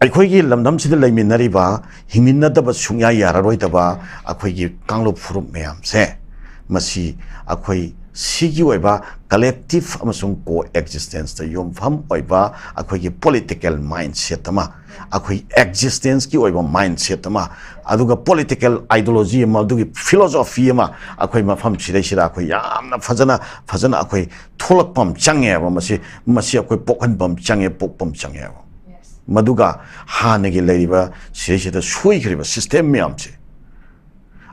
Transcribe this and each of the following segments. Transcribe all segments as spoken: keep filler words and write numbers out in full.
ꯑꯩꯈꯣꯏꯒꯤ ꯂꯝꯗꯝꯁꯤꯗ ꯂꯩꯃꯤꯟꯅꯔꯤꯕ, ꯍꯤꯡꯃꯤꯟꯅꯗꯕ ꯁꯨꯡꯌꯥ ꯌꯥꯔꯔꯣꯏꯗꯕ ꯑꯩꯈꯣꯏꯒꯤ ꯀꯥꯡꯂꯨꯞ ꯐꯨꯔꯨꯞ ꯃꯌꯥꯝꯁꯦ, ꯃꯁꯤ ꯑꯩꯈꯣꯏ ꯁꯤꯒꯤ ꯑꯣꯏꯕ collective ꯑꯃꯁꯨꯡ co existence ꯇ ꯌꯨꯝꯐꯝ ꯑꯣꯏꯕ ꯑꯩꯈꯣꯏꯒꯤ political mindset ꯑꯃ, ꯑꯩꯈꯣꯏ existence ꯀꯤ ꯑꯣꯏꯕ mindset ꯑꯃ, ꯑꯗꯨꯒ political ideology ꯑꯃ, ꯑꯗꯨꯒꯤ philosophy ꯑꯃ ꯑꯩꯈꯣꯏ ꯃꯐꯝ ꯁꯤꯗꯩꯁꯤꯗ ꯑꯩꯈꯣꯏ ꯌꯥꯝꯅ ꯐꯖꯅ, ꯐꯖꯅ ꯑꯩꯈꯣꯏ ꯊꯣꯛꯂꯛꯄ ꯑꯃ ꯆꯪꯉꯦꯕ꯫ ꯃꯁꯤ, ꯃꯁꯤ ꯑꯩꯈꯣꯏ ꯄꯣꯛꯍꯟꯕ ꯑꯃ ꯆꯪꯉꯦ, ꯄꯣꯛꯄ ꯑꯃ ꯆꯪꯉꯦꯕ꯫ ꯃꯗꯨꯒ ꯍꯥꯟꯅꯒꯤ ꯂꯩꯔꯤꯕ ꯁꯤꯗꯩꯁꯤꯗ ꯁꯣꯏꯈ꯭ꯔꯤꯕ system ꯃꯌꯥꯝꯁꯦ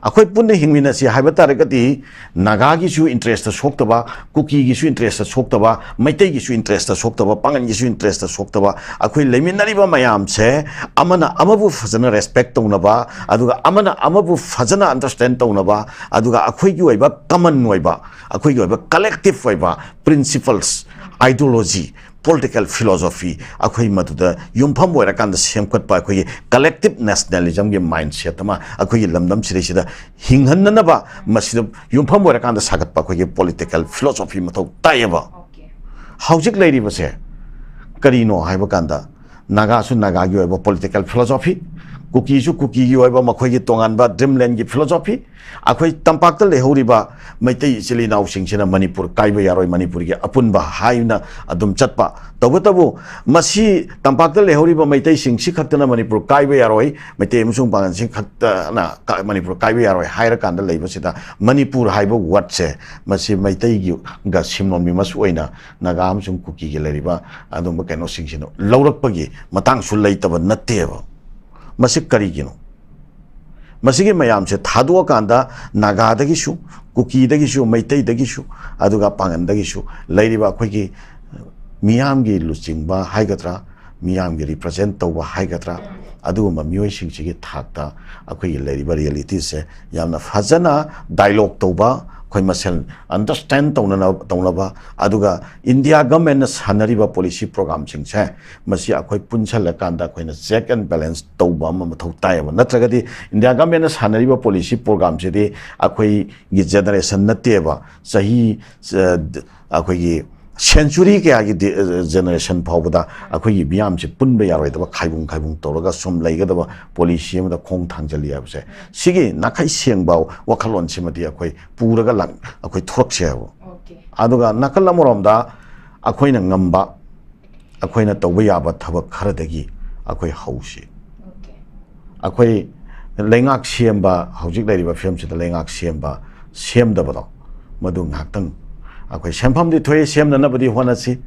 ꯑꯩꯈꯣꯏ ꯄꯨꯟꯅ ꯍꯤꯡꯃꯤꯟꯅꯁꯤ ꯍꯥꯏꯕ ꯇꯥꯔꯒꯗꯤ, ꯅꯥꯒꯥꯒꯤꯁꯨ interest ꯇ ꯁꯣꯛꯇꯕ, ꯀꯨꯀꯤꯒꯤꯁꯨ interest ꯇ ꯁꯣꯛꯇꯕ, ꯃꯩꯇꯩꯒꯤꯁꯨ interest ꯇ ꯁꯣꯛꯇꯕ, ꯄꯥꯉꯟꯒꯤꯁꯨ interest ꯇ ꯁꯣꯛꯇꯕ, ꯑꯩꯈꯣꯏ ꯂꯩꯃꯤꯟꯅꯔꯤꯕ ꯃꯌꯥꯝꯁꯦ ꯑꯃꯅ ꯑꯃꯕꯨ ꯐꯖꯅ respect ꯇꯧꯅꯕ, ꯑꯗꯨꯒ ꯑꯃꯅ ꯑꯃꯕꯨ ꯐꯖꯅ understand ꯇꯧꯅꯕ, ꯑꯗꯨꯒ ꯑꯩꯈꯣꯏꯒꯤ ꯑꯣꯏꯕ common ꯑꯣꯏꯕ, ꯑꯩꯈꯣꯏꯒꯤ ꯑꯣꯏꯕ collective ꯑꯣꯏꯕ principles, ideology, political philosophy, ꯑꯩꯈꯣꯏ ꯃꯗꯨꯗ ꯌꯨꯝꯐꯝ ꯑꯣꯏꯔꯀꯥꯟꯗ ꯁꯦꯝꯒꯠꯄ ꯑꯩꯈꯣꯏꯒꯤ collective nationalism ꯒꯤ mindset ꯑꯃ ꯑꯩꯈꯣꯏꯒꯤ ꯂꯝꯗꯝ ꯁꯤꯗꯩꯁꯤꯗ ꯍꯤꯡꯍꯟꯅꯅꯕ, ꯃꯁꯤꯗ ꯌꯨꯝꯐꯝ ꯑꯣꯏꯔꯀꯥꯟꯗ ꯁꯥꯒꯠꯄ ꯑꯩꯈꯣꯏꯒꯤ political philosophy ꯃꯊꯧ ꯇꯥꯏꯌꯦꯕ꯫ ꯍꯧꯖꯤꯛ ꯂꯩꯔꯤꯕꯁꯦ ꯀꯔꯤꯅꯣ ꯍꯥꯏꯕ ꯀꯥꯟꯗ, ꯅꯥꯒꯥꯁꯨ ꯅꯥꯒꯥꯒꯤ ꯑꯣꯏꯕ political philosophy, ꯀꯨꯀꯤꯁꯨ ꯀꯨꯀꯤꯒꯤ ꯑꯣꯏꯕ ꯃꯈꯣꯏꯒꯤ ꯇꯣꯉꯥꯟꯕ dreamland ꯒꯤ philosophy, ꯑꯩꯈꯣꯏ ꯇꯝꯄꯥꯛꯇ ꯂꯩꯍꯧꯔꯤꯕ ꯃꯩꯇꯩ ꯏꯆꯤꯜ ꯏꯅꯥꯎꯁꯤꯡꯁꯤꯅ ꯃꯅꯤꯄꯨꯔ ꯀꯥꯏꯕ ꯌꯥꯔꯣꯏ, ꯃꯅꯤꯄꯨꯔꯒꯤ ꯑꯄꯨꯟꯕ ꯍꯥꯏꯅ ꯑꯗꯨꯝ ꯆꯠꯄ꯫ ꯇꯧꯕꯇꯕꯨ ꯃꯁꯤ ꯇꯝꯄꯥꯛꯇ ꯂꯩꯍꯧꯔꯤꯕ ꯃꯩꯇꯩꯁꯤꯡꯁꯤ ꯈꯛꯇꯅ ꯃꯅꯤꯄꯨꯔ ꯀꯥꯏꯕ ꯌꯥꯔꯣꯏ, ꯃꯩꯇꯩ ꯑꯃꯁꯨꯡ ꯄꯥꯉꯜꯁꯤꯡ ꯈꯛꯇꯅ ꯀ-, ꯃꯅꯤꯄꯨꯔ ꯀꯥꯏꯕ ꯌꯥꯔꯣꯏ ꯍꯥꯏꯔꯀꯥꯟꯗ ꯂꯩꯕꯁꯤꯗ, ꯃꯅꯤꯄꯨꯔ ꯍꯥꯏꯕ word ꯁꯦ ꯃꯁꯤ ꯃꯩꯇꯩꯒ ꯁꯤꯝꯂꯣꯟꯕꯤ ꯃꯁꯨ ꯑꯣꯏꯅ ꯅꯥꯒꯥ ꯑꯃꯁꯨꯡ ꯀꯨꯀꯤꯒꯤ ꯂꯩꯔꯤꯕ ꯑꯗꯨꯝꯕ ꯀꯩꯅꯣꯁꯤꯡꯁꯤꯅ ꯂꯧꯔꯛꯄꯒꯤ ꯃꯇꯥꯡꯁꯨ ꯂꯩꯇꯕ ꯅꯠꯇꯦꯕ꯫ ꯃꯁꯤ ꯀꯔꯤꯒꯤꯅꯣ? ꯃꯁꯤꯒꯤ ꯃꯌꯥꯝꯁꯦ ꯊꯥꯗꯣꯛꯑꯀꯥꯟꯗ ꯅꯥꯒꯥꯗꯒꯤꯁꯨ, ꯀꯨꯀꯤꯗꯒꯤꯁꯨ, ꯃꯩꯇꯩꯗꯒꯤꯁꯨ, ꯑꯗꯨꯒ ꯄꯥꯉꯟꯗꯒꯤꯁꯨ ꯂꯩꯔꯤꯕ ꯑꯩꯈꯣꯏꯒꯤ ꯃꯤꯌꯥꯝꯒꯤ ꯂꯨꯆꯤꯡꯕ ꯍꯥꯏꯒꯗ꯭ꯔꯥ, ꯃꯤꯌꯥꯝꯒꯤ represent ꯇꯧꯕ ꯍꯥꯏꯒꯗ꯭ꯔꯥ, ꯑꯗꯨꯒꯨꯝꯕ ꯃꯤꯑꯣꯏꯁꯤꯡꯁꯤꯒꯤ ꯊꯥꯛꯇ ꯑꯩꯈꯣꯏꯒꯤ ꯂꯩꯔꯤꯕ reality ꯁꯦ ꯌꯥꯝꯅ ꯐꯖꯅ dialogue ꯇꯧꯕ, ꯑꯩꯈꯣꯏ ꯃꯁꯦꯜ understand ꯇꯧꯅꯅ-, ꯇꯧꯅꯕ, ꯑꯗꯨꯒ India government ꯅ ꯁꯥꯟꯅꯔꯤꯕ policy program ꯁꯤꯡꯁꯦ, ꯃꯁꯤ ꯑꯩꯈꯣꯏ ꯄꯨꯟꯁꯜꯂꯀꯥꯟꯗ ꯑꯩꯈꯣꯏꯅ check and balance ꯇꯧꯕ ꯑꯃ ꯃꯊꯧ ꯇꯥꯏꯌꯦꯕ꯫ ꯅꯠꯇ꯭ꯔꯒꯗꯤ India government ꯅ ꯁꯥꯟꯅꯔꯤꯕ policy program ꯁꯤꯗꯤ ꯑꯩꯈꯣꯏꯒꯤ generation ꯅꯠꯇꯦꯕ, ꯆꯍꯤ, ꯑ, ꯑꯩꯈꯣꯏꯒꯤ ꯁꯦꯟꯆꯨꯔꯤ ꯀꯌꯥꯒꯤ ꯗꯤ-, ꯑ, ꯖꯦꯅꯦꯔꯦꯁꯟ ꯐꯥꯎꯕꯗ ꯑꯩꯈꯣꯏꯒꯤ ꯃꯤꯌꯥꯝꯁꯦ ꯄꯨꯟꯕ ꯌꯥꯔꯣꯏꯗꯕ, ꯈꯥꯏꯕꯨꯡ ꯈꯥꯏꯕꯨꯡ ꯇꯧꯔꯒ ꯁꯨꯝ ꯂꯩꯒꯗꯕ ꯄꯣꯂꯤꯁꯤ ꯑꯃꯗ ꯈꯣꯡ ꯊꯥꯡꯖꯜꯂꯤ ꯍꯥꯏꯕꯁꯦ, ꯁꯤꯒꯤ ꯅꯥꯈꯩ ꯁꯦꯡꯕ ꯋꯥꯈꯜꯂꯣꯟꯁꯤꯃꯗꯤ ꯑꯩꯈꯣꯏ ꯄꯨꯔꯒ ꯂꯥꯛ-, ꯑꯩꯈꯣꯏ ꯊꯣꯔꯛꯁꯦ ꯍꯥꯏꯕ꯫ Okay. ꯑꯗꯨꯒ ꯅꯥꯀꯜ ꯑꯃꯔꯣꯝꯗ ꯑꯩꯈꯣꯏꯅ ꯉꯝꯕ, ꯑꯩꯈꯣꯏꯅ ꯇꯧꯕ ꯌꯥꯕ ꯊꯕꯛ ꯈꯔꯗꯒꯤ ꯑꯩꯈꯣꯏ ꯍꯧꯁꯤ꯫ Okay. ꯑꯩꯈꯣꯏ ꯂꯩꯉꯥꯛ ꯁꯦꯝꯕ, ꯍꯧꯖꯤꯛ ꯂꯩꯔꯤꯕ ꯐꯤꯕꯝꯁꯤꯗ ꯂꯩꯉꯥꯛ ꯁꯦꯝꯕ, ꯁꯦꯝꯗꯕꯗꯣ, ꯃꯗꯨ ꯉꯥꯏꯍꯥꯛꯇꯪ, ꯑꯩꯈꯣꯏ ꯁꯦꯟꯐꯝꯗꯤ ꯊꯣꯛꯏ, ꯁꯦꯝꯅꯅꯕꯗꯤ ꯍꯣꯠꯅꯁꯤ꯫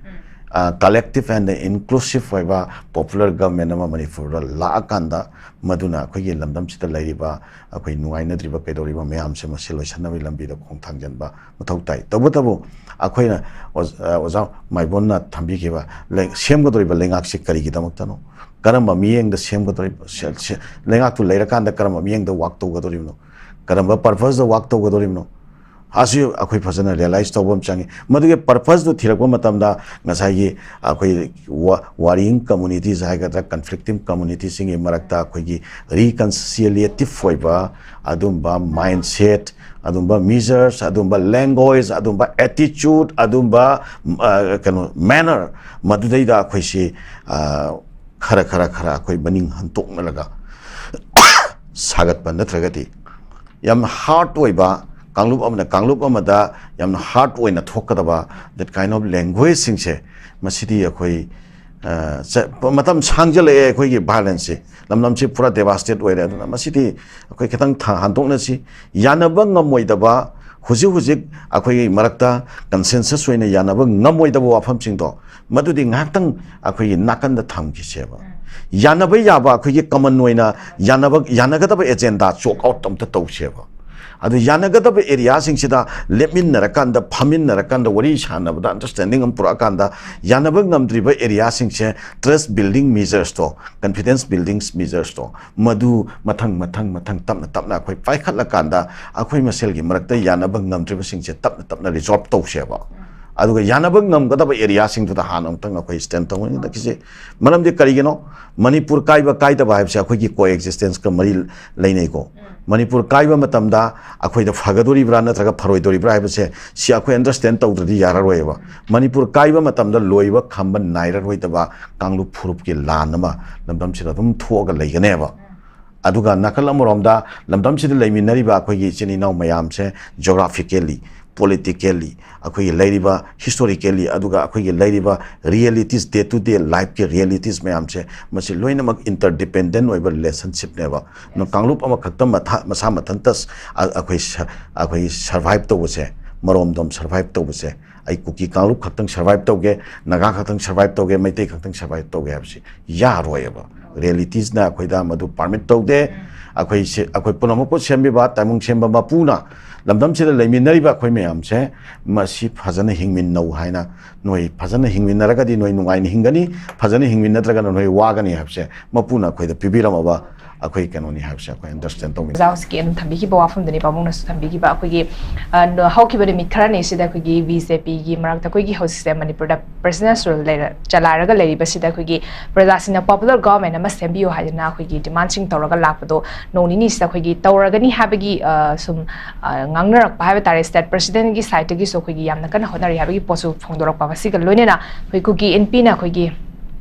Collective and inclusive ꯑꯣꯏꯕ popular government ꯑꯃ ꯃꯅꯤꯄꯨꯔꯗ ꯂꯥꯛꯑꯀꯥꯟꯗ, ꯃꯗꯨꯅ ꯑꯩꯈꯣꯏꯒꯤ ꯂꯝꯗꯝꯁꯤꯗ ꯂꯩꯔꯤꯕ ꯑꯩꯈꯣꯏ ꯅꯨꯡꯉꯥꯏꯅꯗ꯭ꯔꯤꯕ ꯀꯩꯗꯧꯔꯤꯕ ꯃꯌꯥꯝꯁꯦ ꯃꯁꯤ ꯂꯣꯏꯁꯤꯟꯅꯕꯒꯤ ꯂꯝꯕꯤꯗ ꯈꯣꯡ ꯊꯥꯡꯖꯤꯟꯕ ꯃꯊꯧ ꯇꯥꯏ꯫ ꯇꯧꯕꯇꯕꯨ ꯑꯩꯈꯣꯏꯅ ꯑꯣꯖ-, ꯑ, ꯑꯣꯖꯥ ꯃꯥꯏꯕꯣꯟꯅ ꯊꯝꯕꯤꯈꯤꯕ ꯂꯩ-, ꯁꯦꯝꯒꯗꯧꯔꯤꯕ ꯂꯩꯉꯥꯛꯁꯤ ꯀꯔꯤꯒꯤꯗꯃꯛꯇꯅꯣ? ꯀꯔꯝꯕ ꯃꯤꯠꯌꯦꯡꯗ ꯁꯦꯝꯒꯗꯧꯔꯤꯕ? ꯁꯦ-, ꯁꯦ-, ꯂꯩꯉꯥꯛꯇꯨ ꯂꯩꯔꯀꯥꯟꯗ ꯀꯔꯝꯕ ꯃꯤꯠꯌꯦꯡꯗ work ꯇꯧꯒꯗꯧꯔꯤꯕꯅꯣ? ꯀꯔꯝꯕ purposeꯗ work ꯇꯧꯒꯗꯧꯔꯤꯕꯅꯣ? ꯑꯁꯤ ꯑꯩꯈꯣꯏ ꯐꯖꯅ realize ꯇꯧꯕ ꯑꯃ ꯆꯪꯉꯤ꯫ ꯃꯗꯨꯒꯤ purposeꯗꯨ ꯊꯤꯔꯛꯄ ꯃꯇꯝꯗ ꯉꯁꯥꯏꯒꯤ ꯑꯩꯈꯣꯏ ꯋꯥ-, warring communities ꯍꯥꯏꯒꯗ꯭ꯔꯥ, conflicting communityꯁꯤꯡꯒꯤ ꯃꯔꯛꯇ ꯑꯩꯈꯣꯏꯒꯤ reconciliative ꯑꯣꯏꯕ ꯑꯗꯨꯝꯕ mindset, ꯑꯗꯨꯝꯕ measures, ꯑꯗꯨꯝꯕ language, ꯑꯗꯨꯝꯕ attitude, ꯑꯗꯨꯝꯕ, ꯑ, ꯀꯩꯅꯣ, manner, ꯃꯗꯨꯗꯩꯗ ꯑꯩꯈꯣꯏꯁꯤ, ꯑ, ꯈꯔ ꯈꯔ ꯈꯔ ꯑꯩꯈꯣꯏ ꯃꯅꯤꯡ ꯍꯟꯇꯣꯛꯅꯔꯒ ꯁꯥꯒꯠꯄ ꯅꯠꯇ꯭ꯔꯒꯗꯤ ꯌꯥꯝꯅ hard ꯑꯣꯏꯕ, ꯀꯥꯡꯂꯨꯞ ꯑꯃꯅ ꯀꯥꯡꯂꯨꯞ ꯑꯃꯗ ꯌꯥꯝꯅ hard ꯑꯣꯏꯅ ꯊꯣꯛꯀꯗꯕ that kind of languageꯁꯤꯡꯁꯦ, ꯃꯁꯤꯗꯤ ꯑꯩꯈꯣꯏ, ꯑ, ꯆ-, ꯃꯇꯝ ꯁꯥꯡꯖꯜꯂꯛꯑꯦ ꯑꯩꯈꯣꯏꯒꯤ violenceꯁꯦ꯫ ꯂꯝꯗꯝꯁꯤ ꯄꯨꯔꯥ devastate ꯑꯣꯏꯔꯦ꯫ ꯑꯗꯨꯅ ꯃꯁꯤꯗꯤ ꯑꯩꯈꯣꯏ ꯈꯤꯇꯪ ꯊ-, ꯍꯟꯗꯣꯛꯅꯁꯤ꯫ ꯌꯥꯅꯕ ꯉꯝꯃꯣꯏꯗꯕ, ꯍꯧꯖꯤꯛ ꯍꯧꯖꯤꯛ ꯑꯩꯈꯣꯏꯒꯤ ꯃꯔꯛꯇ consensus ꯑꯣꯏꯅ ꯌꯥꯅꯕ ꯉꯝꯃꯣꯏꯗꯕ ꯋꯥꯐꯝꯁꯤꯡꯗꯣ, ꯃꯗꯨꯗꯤ ꯉꯥꯏꯍꯥꯛꯇꯪ ꯑꯩꯈꯣꯏꯒꯤ ꯅꯥꯀꯟꯗ ꯊꯝꯈꯤꯁꯦꯕ꯫ ꯌꯥꯅꯕ ꯌꯥꯕ, ꯑꯩꯈꯣꯏꯒꯤ common ꯑꯣꯏꯅ ꯌꯥꯅꯕ, ꯌꯥꯅꯒꯗꯕ agenda chalk out ꯑꯝꯇ ꯇꯧꯁꯦꯕ꯫ ꯑꯗꯨ ꯌꯥꯅꯒꯗꯕ areaꯁꯤꯡꯁꯤꯗ ꯂꯦꯞꯃꯤꯟꯅꯔꯀꯥꯟꯗ, ꯐꯝꯃꯤꯟꯅꯔꯀꯥꯟꯗ, ꯋꯥꯔꯤ ꯁꯥꯟꯅꯕꯗ understanding ꯑꯃ ꯄꯨꯔꯛꯑꯀꯥꯟꯗ, ꯌꯥꯅꯕ ꯉꯝꯗ꯭ꯔꯤꯕ areaꯁꯤꯡꯁꯦ trust building measuresꯇꯣ, confidence building measuresꯇꯣ, ꯃꯗꯨ ꯃꯊꯪ, ꯃꯊꯪ, ꯃꯊꯪ ꯇꯞꯅ ꯇꯞꯅ ꯑꯩꯈꯣꯏ ꯄꯥꯏꯈꯠꯂꯀꯥꯟꯗ ꯑꯩꯈꯣꯏ ꯃꯁꯦꯜꯒꯤ ꯃꯔꯛꯇ ꯌꯥꯅꯕ ꯉꯝꯗ꯭ꯔꯤꯕꯁꯤꯡꯁꯦ ꯇꯞꯅ ꯇꯞꯅ resolve ꯇꯧꯁꯦꯕ꯫ ꯑꯗꯨꯒ ꯌꯥꯅꯕ ꯉꯝꯒꯗꯕ ꯑꯦꯔꯤꯌꯥꯁꯤꯡꯗꯨꯗ ꯍꯥꯟꯅ ꯑꯃꯨꯛꯇꯪ ꯑꯩꯈꯣꯏ ꯁ꯭ꯇꯦꯟ ꯇꯧꯒꯅꯤ꯫ ꯍꯟꯗꯛꯀꯤꯁꯦ ꯃꯔꯝꯗꯤ ꯀꯔꯤꯒꯤꯅꯣ? ꯃꯅꯤꯄꯨꯔ ꯀꯥꯏꯕ ꯀꯥꯏꯗꯕ ꯍꯥꯏꯕꯁꯦ ꯑꯩꯈꯣꯏꯒꯤ ꯀꯣ ꯑꯦꯛꯖꯤꯁꯇꯦꯟꯁꯀ ꯃꯔꯤ ꯂꯩꯅꯩꯀꯣ꯫ ꯃꯅꯤꯄꯨꯔ ꯀꯥꯏꯕ ꯃꯇꯝꯗ ꯑꯩꯈꯣꯏꯗ ꯐꯒꯗꯣꯔꯤꯕ꯭ꯔꯥ ꯅꯠꯇ꯭ꯔꯒ ꯐꯔꯣꯏꯗꯣꯔꯤꯕ꯭ꯔꯥ ꯍꯥꯏꯕꯁꯦ ꯁꯤ ꯑꯩꯈꯣꯏ ꯑꯟꯗꯔꯁ꯭ꯇꯦꯟ ꯇꯧꯗ꯭ꯔꯗꯤ ꯌꯥꯔꯔꯣꯏꯕ꯫ ꯃꯅꯤꯄꯨꯔ ꯀꯥꯏꯕ ꯃꯇꯝꯗ ꯂꯣꯏꯕ ꯈꯝꯕ ꯅꯥꯏꯔꯔꯣꯏꯗꯕ ꯀꯥꯡꯂꯨꯞ ꯐꯨꯔꯨꯞꯀꯤ ꯂꯥꯟ ꯑꯃ ꯂꯝꯗꯝꯁꯤꯗ ꯑꯗꯨꯝ ꯊꯣꯛꯑꯒ ꯂꯩꯒꯅꯦꯕ꯫ ꯑꯗꯨꯒ ꯅꯥꯀꯜ ꯑꯃꯔꯣꯝꯗ ꯂꯝꯗꯝꯁꯤꯗ ꯂꯩꯃꯤꯟꯅꯔꯤꯕ ꯑꯩꯈꯣꯏꯒꯤ ꯏꯆꯤꯟ ꯏꯅꯥꯎ ꯃꯌꯥꯝꯁꯦ geographically, politically, ꯑꯩꯈꯣꯏꯒꯤ ꯂꯩꯔꯤꯕ historically, ꯑꯗꯨꯒ ꯑꯩꯈꯣꯏꯒꯤ ꯂꯩꯔꯤꯕ realities, day to day lifeꯀꯤ realities ꯃꯌꯥꯝꯁꯦ, ꯃꯁꯤ ꯂꯣꯏꯅꯃꯛ interdependent ꯑꯣꯏꯕ relationshipꯅꯦꯕ꯫ ꯅ-, ꯀꯥꯡꯂꯨꯞ ꯑꯃꯈꯛꯇ ꯃꯊ-, ꯃꯁꯥ ꯃꯊꯟꯇ ꯁ-, ꯑ-, ꯑꯩꯈꯣꯏ ꯁ-, ꯑꯩꯈꯣꯏ survive ꯇꯧꯕꯁꯦ, ꯃꯔꯣꯝꯗꯣꯝ survive ꯇꯧꯕꯁꯦ, ꯑꯩ ꯀꯨꯀꯤ ꯀꯥꯡꯂꯨꯞ ꯈꯛꯇꯪ survive ꯇꯧꯒꯦ, ꯅꯥꯒꯥ ꯈꯛꯇꯪ survive ꯇꯧꯒꯦ, ꯃꯩꯇꯩ ꯈꯛꯇꯪ survive ꯇꯧꯒꯦ ꯍꯥꯏꯕꯁꯤ ꯌꯥꯔꯣꯏꯕ꯫ Realities ꯅ ꯑꯩꯈꯣꯏꯗ ꯃꯗꯨ permit ꯇꯧꯗꯦ꯫ ꯑꯩꯈꯣꯏ ꯁꯤ-, ꯑꯩꯈꯣꯏ ꯄꯨꯝꯅꯃꯛꯄꯨ ꯁꯦꯝꯕꯤꯕ, ꯇꯥꯏꯕꯪ ꯁꯦꯝꯕ ꯃꯄꯨꯅ ꯂꯝꯗꯝꯁꯤꯗ ꯂꯩꯃꯤꯟꯅꯔꯤꯕ ꯑꯩꯈꯣꯏ ꯃꯌꯥꯝꯁꯦ ꯃꯁꯤ ꯐꯖꯅ ꯍꯤꯡꯃꯤꯟꯅꯧ ꯍꯥꯏꯅ, ꯅꯣꯏ ꯐꯖꯅ ꯍꯤꯡꯃꯤꯟꯅꯔꯒꯗꯤ ꯅꯣꯏ ꯅꯨꯡꯉꯥꯏꯅ ꯍꯤꯡꯒꯅꯤ, ꯐꯖꯅ ꯍꯤꯡꯃꯤꯟꯅꯗ꯭ꯔꯒꯅ ꯅꯣꯏ ꯋꯥꯒꯅꯤ ꯍꯥꯏꯕꯁꯦ ꯃꯄꯨꯅ ꯑꯩꯈꯣꯏꯗ ꯄꯤꯕꯤꯔꯝꯃꯕ ꯑꯩꯈꯣꯏ ꯀꯩꯅꯣꯅꯤ ꯍꯥꯏꯕꯁꯦ ꯑꯩꯈꯣꯏ understand ꯇꯧꯃꯤꯟꯅꯩ꯫ ꯑꯣꯖꯥ ꯍꯧꯖꯤꯛꯀꯤ ꯑꯗꯨꯝ ꯊꯝꯕꯤꯈꯤꯕ ꯋꯥꯐꯝꯗꯨꯅꯤ ꯄꯥꯕꯨꯡꯅꯁꯨ ꯊꯝꯕꯤꯈꯤꯕ꯫ ꯑꯩꯈꯣꯏꯒꯤ, ꯑ, ꯅ-, ꯍꯧꯈꯤꯕ ꯅꯨꯃꯤꯠ ꯈꯔꯅꯤꯁꯤꯗ ꯑꯩꯈꯣꯏꯒꯤ BJPꯒꯤ ꯃꯔꯛꯇ ꯑꯩꯈꯣꯏꯒꯤ ꯍꯧꯖꯤꯛꯁꯦ ꯃꯅꯤꯄꯨꯔꯗ presidential ꯂꯩꯔ-, ꯆꯂꯥꯏꯔꯒ ꯂꯩꯔꯤꯕꯁꯤꯗ ꯑꯩꯈꯣꯏꯒꯤ ꯄ꯭ꯔꯖꯥꯁꯤꯡꯅ popular government ꯑꯃ ꯁꯦꯝꯕꯤꯌꯨ ꯍꯥꯏꯗꯅ ꯑꯩꯈꯣꯏꯒꯤ demand ꯁꯤꯡ ꯇꯧꯔꯒ ꯂꯥꯛꯄꯗꯣ ꯅꯣꯡ ꯅꯤꯅꯤꯁꯤꯗ ꯑꯩꯈꯣꯏꯒꯤ ꯇꯧꯔꯒꯅꯤ ꯍꯥꯏꯕꯒꯤ, ꯑ, ꯁꯨꯝ, ꯑ, ꯉꯥꯡꯅꯔꯛꯄ ꯍꯥꯏꯕ ꯇꯥꯔꯦ꯫ State presidentꯒꯤ sideꯇꯒꯤꯁꯨ ꯑꯩꯈꯣꯏꯒꯤ ꯌꯥꯝꯅ ꯀꯟꯅ ꯍꯣꯠꯅꯔꯤ ꯍꯥꯏꯕꯒꯤ ꯄꯣꯠꯁꯨ ꯐꯣꯡꯗꯣꯔꯛꯄ꯫ ꯃꯁꯤꯒ ꯂꯣꯏꯅꯅ ꯑꯩꯈꯣꯏ ꯀꯨꯀꯤ ꯏꯟꯄꯤꯅ ꯑꯩꯈꯣꯏꯒꯤ,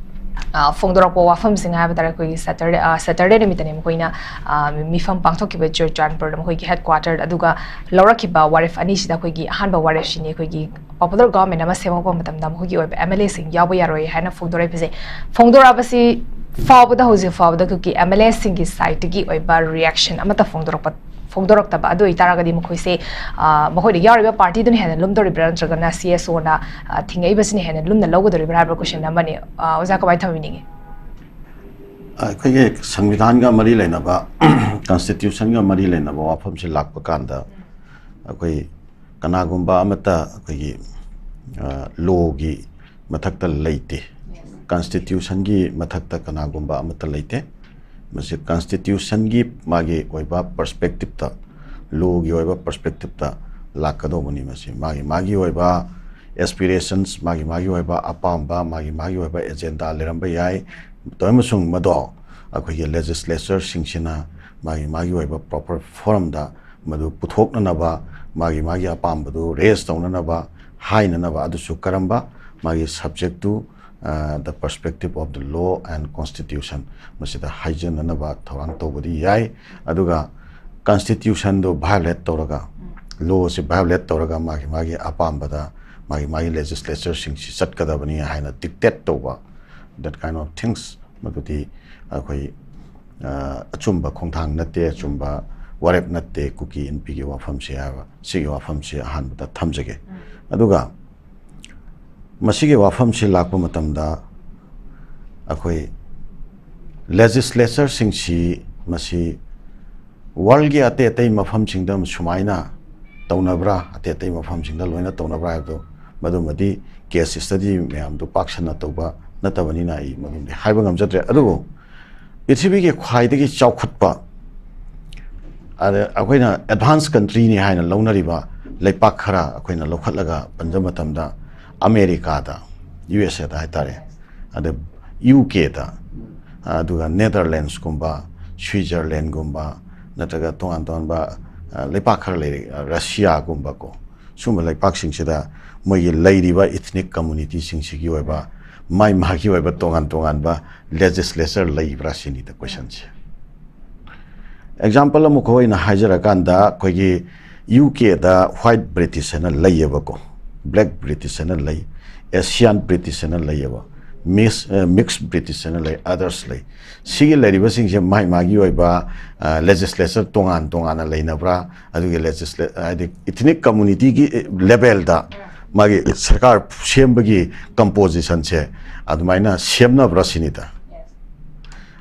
ꯑ, ꯐꯣꯡꯗꯣꯔꯛꯄ ꯋꯥꯐꯝꯁꯤꯡ ꯍꯥꯏꯕ ꯇꯥꯔꯦ, ꯑꯩꯈꯣꯏꯒꯤ Saturday, ꯑ, Saturday ꯅꯨꯃꯤꯠꯇꯅꯤ ꯃꯈꯣꯏꯅ, ꯑ, ꯃꯤꯐꯝ ꯄꯥꯡꯊꯣꯛꯈꯤꯕ ꯆꯨꯔꯆꯥꯟꯄꯨꯔꯗ ꯃꯈꯣꯏꯒꯤ headquarter꯫ ꯑꯗꯨꯒ ꯂꯧꯔꯛꯈꯤꯕ ꯋꯥꯔꯦꯞ ꯑꯅꯤꯁꯤꯗ ꯑꯩꯈꯣꯏꯒꯤ ꯑꯍꯥꯟꯕ ꯋꯥꯔꯦꯞꯁꯤꯅꯤ ꯑꯩꯈꯣꯏꯒꯤ popular government ꯑꯃ ꯁꯦꯝꯃꯛꯄ ꯃꯇꯝꯗ ꯃꯈꯣꯏꯒꯤ ꯑꯣꯏꯕ MLAꯁꯤꯡ ꯌꯥꯎꯕ ꯌꯥꯔꯣꯏ ꯍꯥꯏꯅ ꯐꯣꯡꯗꯣꯔꯛꯏꯕꯁꯦ꯫ ꯐꯣꯡꯗꯣꯔꯛꯄꯁꯤ ꯐꯥꯎꯕꯗ, ꯍꯧꯖꯤꯛ ꯐꯥꯎꯕꯗ ꯑꯩꯈꯣꯏꯒꯤ MLAꯁꯤꯡꯒꯤ sideꯇꯒꯤ ꯑꯣꯏꯕ reaction ꯑꯃꯠꯇ ꯐꯣꯡꯗꯣꯔꯛꯄ, ꯐꯣꯡꯗꯣꯔꯛꯇꯕ꯫ ꯑꯗꯨ ꯑꯣꯏꯇꯥꯔꯒꯗꯤ ꯃꯈꯣꯏꯁꯦ, ꯑ, ꯃꯈꯣꯏꯗ ꯌꯥꯎꯔꯤꯕ partyꯗꯨꯅ ꯍꯦꯟꯅ ꯂꯨꯝꯗꯣꯔꯤꯕ꯭ꯔꯥ ꯅꯠꯇ꯭ꯔꯒꯅ CSOꯅ, ꯑ, ꯊꯤꯡꯉꯛꯏꯕꯁꯤꯅ ꯍꯦꯟꯅ ꯂꯨꯝꯅ ꯂꯧꯒꯗꯣꯔꯤꯕ꯭ꯔꯥ ꯍꯥꯏꯕ question ꯑꯃꯅꯤ꯫ ꯑ, ꯑꯣꯖꯥ, ꯀꯃꯥꯏꯅ ꯊꯝꯕꯤꯅꯤꯡꯉꯤ? ꯑꯩꯈꯣꯏꯒꯤ ꯁꯪꯕꯤꯙꯥꯟꯒ ꯃꯔꯤ ꯂꯩꯅꯕ, constitutionꯒ ꯃꯔꯤ ꯂꯩꯅꯕ ꯋꯥꯐꯝꯁꯦ ꯂꯥꯛꯄ ꯀꯥꯟꯗ, ꯑꯩꯈꯣꯏ ꯀꯅꯥꯒꯨꯝꯕ ꯑꯃꯠꯇ ꯑꯩꯈꯣꯏꯒꯤ, ꯑ, lawꯒꯤ ꯃꯊꯛꯇ ꯂꯩꯇꯦ, constitutionꯒꯤ ꯃꯊꯛꯇ ꯀꯅꯥꯒꯨꯝꯕ ꯑꯃꯠꯇ ꯂꯩꯇꯦ꯫ ꯃꯁꯤ constitutionꯒꯤ ꯃꯥꯒꯤ ꯑꯣꯏꯕ perspectiveꯇ, lawꯒꯤ ꯑꯣꯏꯕ perspectiveꯇ ꯂꯥꯛꯀꯗꯧꯕꯅꯤ꯫ ꯃꯁꯤ ꯃꯥꯒꯤ, ꯃꯥꯒꯤ ꯑꯣꯏꯕ ꯑꯦꯁꯄꯤꯔꯦꯁꯟꯁ, ꯃꯥꯒꯤ ꯃꯥꯒꯤ ꯑꯣꯏꯕ ꯑꯄꯥꯝꯕ, ꯃꯥꯒꯤ ꯃꯥꯒꯤ ꯑꯣꯏꯕ ꯑꯦꯖꯦꯟꯗꯥ ꯂꯩꯔꯝꯕ ꯌꯥꯏ꯫ ꯑꯗꯨ ꯑꯃꯁꯨꯡ ꯃꯗꯣ ꯑꯩꯈꯣꯏꯒꯤ ꯂꯦꯖꯤꯁꯂꯦꯆꯔꯁꯤꯡꯁꯤꯅ ꯃꯥꯒꯤ ꯃꯥꯒꯤ ꯑꯣꯏꯕ ꯄ꯭ꯔꯣꯄꯔ ꯐꯣꯔꯝꯗ ꯃꯗꯨ ꯄꯨꯊꯣꯛꯅꯅꯕ, ꯃꯥꯒꯤ ꯃꯥꯒꯤ ꯑꯄꯥꯝꯕꯗꯨ ꯔꯦꯖ ꯇꯧꯅꯅꯕ, ꯍꯥꯏꯅꯅꯕ, ꯑꯗꯨꯁꯨ ꯀꯔꯝꯕ ꯃꯥꯒꯤ ꯁꯕꯖꯦꯛꯇꯨ, the perspective of the law and constitution, ꯃꯁꯤꯗ ꯍꯥꯏꯖꯅꯅꯕ ꯊꯧꯔꯥꯡ ꯇꯧꯕꯗꯤ ꯌꯥꯏ꯫ ꯑꯗꯨꯒ ꯀꯟꯁꯇꯤꯇ꯭ꯌꯨꯁꯟꯗꯨ ꯚꯥꯏꯑꯣꯂꯦꯠ ꯇꯧꯔꯒ, ꯂꯣꯁꯤ ꯚꯥꯏꯑꯣꯂꯦꯠ ꯇꯧꯔꯒ ꯃꯥꯒꯤ ꯃꯥꯒꯤ ꯑꯄꯥꯝꯕꯗ ꯃꯥꯒꯤ ꯃꯥꯒꯤ ꯂꯦꯖꯤꯁꯂꯦꯆꯔꯁꯤꯡꯁꯤ ꯆꯠꯀꯗꯕꯅꯤ ꯍꯥꯏꯅ ꯗꯤꯛꯇꯦꯠ ꯇꯧꯕ, that kind of things, ꯃꯗꯨꯗꯤ ꯑꯩꯈꯣꯏ ꯑ, ꯑꯆꯨꯝꯕ ꯈꯣꯡꯊꯥꯡ ꯅꯠꯇꯦ, ꯑꯆꯨꯝꯕ ꯋꯥꯔꯦꯞ ꯅꯠꯇꯦ ꯀꯨꯀꯤ ꯏꯟꯄꯤꯒꯤ ꯋꯥꯐꯝꯁꯦ ꯍꯥꯏꯕ, ꯁꯤꯒꯤ ꯋꯥꯐꯝꯁꯦ ꯑꯍꯥꯟꯕꯗ ꯊꯝꯖꯒꯦ꯫ ꯑꯗꯨꯒ ꯃꯁꯤꯒꯤ ꯋꯥꯐꯝꯁꯤ ꯂꯥꯛꯄ ꯃꯇꯝꯗ ꯑꯩꯈꯣꯏ ꯂꯦꯖꯤꯁꯂꯦꯆꯔꯁꯤꯡꯁꯤ ꯃꯁꯤ ꯋꯥꯔꯜꯒꯤ ꯑꯇꯩ ꯑꯇꯩ ꯃꯐꯝꯁꯤꯡꯗ ꯁꯨꯃꯥꯏꯅ ꯇꯧꯅꯕ꯭ꯔꯥ, ꯑꯇꯩ ꯑꯇꯩ ꯃꯐꯝꯁꯤꯡꯗ ꯂꯣꯏꯅ ꯇꯧꯅꯕ꯭ꯔꯥ ꯍꯥꯏꯕꯗꯨ ꯃꯗꯨꯃꯗꯤ ꯀꯦꯁ ꯁ꯭ꯇꯗꯤ ꯃꯌꯥꯝꯗꯨ ꯄꯥꯛ ꯁꯟꯅ ꯇꯧꯕ ꯅꯠꯇꯕꯅꯤꯅ ꯑꯩ ꯃꯗꯨꯃꯗꯤ ꯍꯥꯏꯕ ꯉꯝꯖꯗ꯭ꯔꯦ꯫ ꯑꯗꯨꯕꯨ ꯄ꯭ꯔꯤꯊꯤꯕꯤꯒꯤ ꯈ꯭ꯋꯥꯏꯗꯒꯤ ꯆꯥꯎꯈꯠꯄ, ꯑꯗ ꯑꯩꯈꯣꯏꯅ ꯑꯦꯗꯚꯥꯟꯁ ꯀꯟꯇ꯭ꯔꯤꯅꯤ ꯍꯥꯏꯅ ꯂꯧꯅꯔꯤꯕ ꯂꯩꯄꯥꯛ ꯈꯔ ꯑꯩꯈꯣꯏꯅ ꯂꯧꯈꯠꯂꯒ ꯄꯟꯖꯕ ꯃꯇꯝꯗ, ꯑꯃꯦꯔꯤꯀꯥꯗ, ꯌꯨ ꯑꯦꯁ ꯑꯦꯗ ꯍꯥꯏꯇꯥꯔꯦ, ꯑꯗ ꯌꯨ ꯀꯦꯗ, ꯑꯗꯨꯒ ꯅꯦꯗꯔꯂꯦꯟꯁꯀꯨꯝꯕ, ꯁ꯭ꯋꯤꯖꯔꯂꯦꯟꯒꯨꯝꯕ, ꯅꯠꯇ꯭ꯔꯒ ꯇꯣꯉꯥꯟ ꯇꯣꯉꯥꯟꯕ, ꯑ, ꯂꯩꯄꯥꯛ ꯈꯔ ꯂꯩꯔꯤ, ꯑ, ꯔꯁꯤꯌꯥꯒꯨꯝꯕꯀꯣ, ꯁꯨꯝꯕ ꯂꯩꯄꯥꯛꯁꯤꯡꯁꯤꯗ ꯃꯣꯏꯒꯤ ꯂꯩꯔꯤꯕ ꯏꯊꯅꯤꯛ ꯀꯝꯃꯨꯅꯤꯇꯤꯁꯤꯡꯁꯤꯒꯤ ꯑꯣꯏꯕ ꯃꯥꯏ ꯃꯥꯒꯤ ꯑꯣꯏꯕ ꯇꯣꯉꯥꯟ ꯇꯣꯉꯥꯟꯕ ꯂꯦꯖꯤꯁꯂꯦꯆꯔ ꯂꯩꯕ꯭ꯔꯥ ꯁꯤꯅꯤꯗ ꯀꯣꯏꯁꯟꯁꯦ꯫ ꯑꯦꯛꯖꯥꯝꯄꯜ ꯑꯃꯈꯛ ꯑꯣꯏꯅ ꯍꯥꯏꯖꯔꯀꯥꯟꯗ, ꯑꯩꯈꯣꯏꯒꯤ ꯌꯨ ꯀꯦꯗ ꯋꯥꯏꯠ ꯕ꯭ꯔꯤꯇꯤꯁ ꯍꯥꯏꯅ ꯂꯩꯌꯦꯕꯀꯣ, ꯕ꯭ꯂꯦꯛ ꯕ꯭ꯔꯤꯇꯤꯁ ꯍꯥꯏꯅ ꯂꯩ, ꯑꯦꯁꯤꯌꯥꯟ ꯕ꯭ꯔꯤꯇꯤꯁ ꯍꯥꯏꯅ ꯂꯩꯌꯦꯕ, ꯃꯤꯛꯁ, ꯑ, ꯃꯤꯛꯁ ꯕ꯭ꯔꯤꯇꯤꯁ ꯍꯥꯏꯅ ꯂꯩ, ꯑꯗꯔꯁ ꯂꯩ꯫ ꯁꯤꯒꯤ ꯂꯩꯔꯤꯕꯁꯤꯡꯁꯦ ꯃꯥꯏ ꯃꯥꯒꯤ ꯑꯣꯏꯕ, ꯑ, ꯂꯦꯖꯤꯁꯂꯦꯆꯔ ꯇꯣꯉꯥꯟ ꯇꯣꯉꯥꯟꯅ ꯂꯩꯅꯕ꯭ꯔꯥ, ꯑꯗꯨꯒꯤ ꯂꯦꯖꯤꯁꯂꯦ-, ꯍꯥꯏꯗꯤ ꯏꯊꯅꯤꯛ ꯀꯝꯃꯨꯅꯤꯇꯤꯒꯤ ꯂꯦꯕꯦꯜꯗ ꯃꯥꯒꯤ ꯁꯔꯀꯥꯔ ꯁꯦꯝꯕꯒꯤ ꯀꯝꯄꯣꯖꯤꯁꯟꯁꯦ ꯑꯗꯨꯃꯥꯏꯅ ꯁꯦꯝꯅꯕ꯭ꯔꯥ ꯁꯤꯅꯤꯗ꯫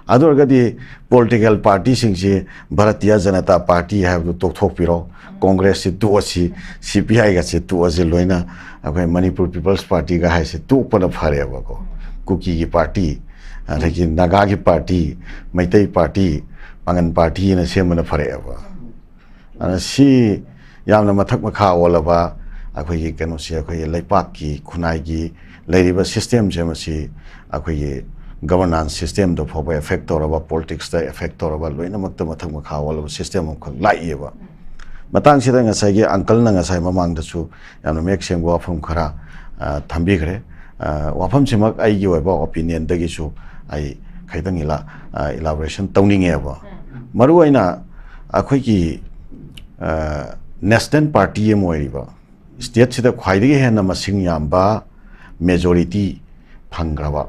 ꯑꯗꯨ ꯑꯣꯏꯔꯒꯗꯤ ꯄꯣꯂꯤꯇꯤꯀꯦꯜ ꯄꯥꯔꯇꯤꯁꯤꯡꯁꯤ ꯚꯥꯔꯇꯤꯌꯥ ꯖꯅꯇꯥ ꯄꯥꯔꯇꯤ ꯍꯥꯏꯕꯗꯨ ꯇꯣꯛꯊꯣꯛꯄꯤꯔꯣ, ꯀꯣꯡꯒ꯭ꯔꯦꯁꯁꯤ ꯇꯣꯛꯑꯁꯤ, ꯁꯤ ꯄꯤ ꯑꯥꯏꯒꯁꯤ ꯇꯣꯛꯑꯁꯤ, ꯂꯣꯏꯅ ꯑꯩꯈꯣꯏ ꯃꯅꯤꯄꯨꯔ ꯄꯤꯄꯜꯁ ꯄꯥꯔꯇꯤꯒ ꯍꯥꯏꯁꯦ ꯇꯣꯛꯄꯅ ꯐꯔꯦꯕꯀꯣ꯫ ꯀꯨꯀꯤꯒꯤ ꯄꯥꯔꯇꯤ, ꯑꯗꯒꯤ ꯅꯥꯒꯥꯒꯤ ꯄꯥꯔꯇꯤ, ꯃꯩꯇꯩ ꯄꯥꯔꯇꯤ, ꯄꯥꯡꯒꯟ ꯄꯥꯔꯇꯤꯅ ꯁꯦꯝꯕꯅ ꯐꯔꯛꯑꯦꯕ꯫ ꯑꯗꯨꯅ ꯁꯤ ꯌꯥꯝꯅ ꯃꯊꯛ ꯃꯈꯥ ꯑꯣꯜꯂꯕ, ꯑꯩꯈꯣꯏꯒꯤ ꯀꯩꯅꯣꯁꯤ, ꯑꯩꯈꯣꯏꯒꯤ ꯂꯩꯄꯥꯛꯀꯤ ꯈꯨꯟꯅꯥꯏꯒꯤ ꯂꯩꯔꯤꯕ systemꯁꯦ, ꯃꯁꯤ ꯑꯩꯈꯣꯏꯒꯤ governance systemꯗ ꯐꯥꯎꯕ affect ꯇꯧꯔꯕ, politicsꯇ affect ꯇꯧꯔꯕ, ꯂꯣꯏꯅꯃꯛꯇ ꯃꯊꯛ ꯃꯈꯥ ꯑꯣꯜꯂꯕ system ꯑꯃꯈꯛ ꯂꯥꯛꯏꯑꯕ꯫ ꯃꯇꯥꯡꯁꯤꯗ ꯉꯁꯥꯏꯒꯤ uncleꯅ ꯉꯁꯥꯏ ꯃꯃꯥꯡꯗꯁꯨ ꯌꯥꯝꯅ ꯃꯌꯦꯛ ꯁꯦꯡꯕ ꯋꯥꯐꯝ ꯈꯔ, ꯑ, ꯊꯝꯕꯤꯈ꯭ꯔꯦ꯫ ꯑ, ꯋꯥꯐꯝꯁꯤꯃꯛ ꯑꯩꯒꯤ ꯑꯣꯏꯕ opinionꯗꯒꯤꯁꯨ ꯑꯩ ꯈꯤꯇꯪ ꯏꯂꯥ-, ꯑ, elaboration ꯇꯧꯅꯤꯡꯉꯦꯕ꯫ ꯃꯔꯨꯑꯣꯏꯅ ꯑꯩꯈꯣꯏꯒꯤ, ꯑ, national party ꯑꯃ ꯑꯣꯏꯔꯤꯕ, stateꯁꯤꯗ ꯈ꯭ꯋꯥꯏꯗꯒꯤ ꯍꯦꯟꯅ ꯃꯁꯤꯡ ꯌꯥꯝꯕ majority ꯐꯪꯈ꯭ꯔꯕ,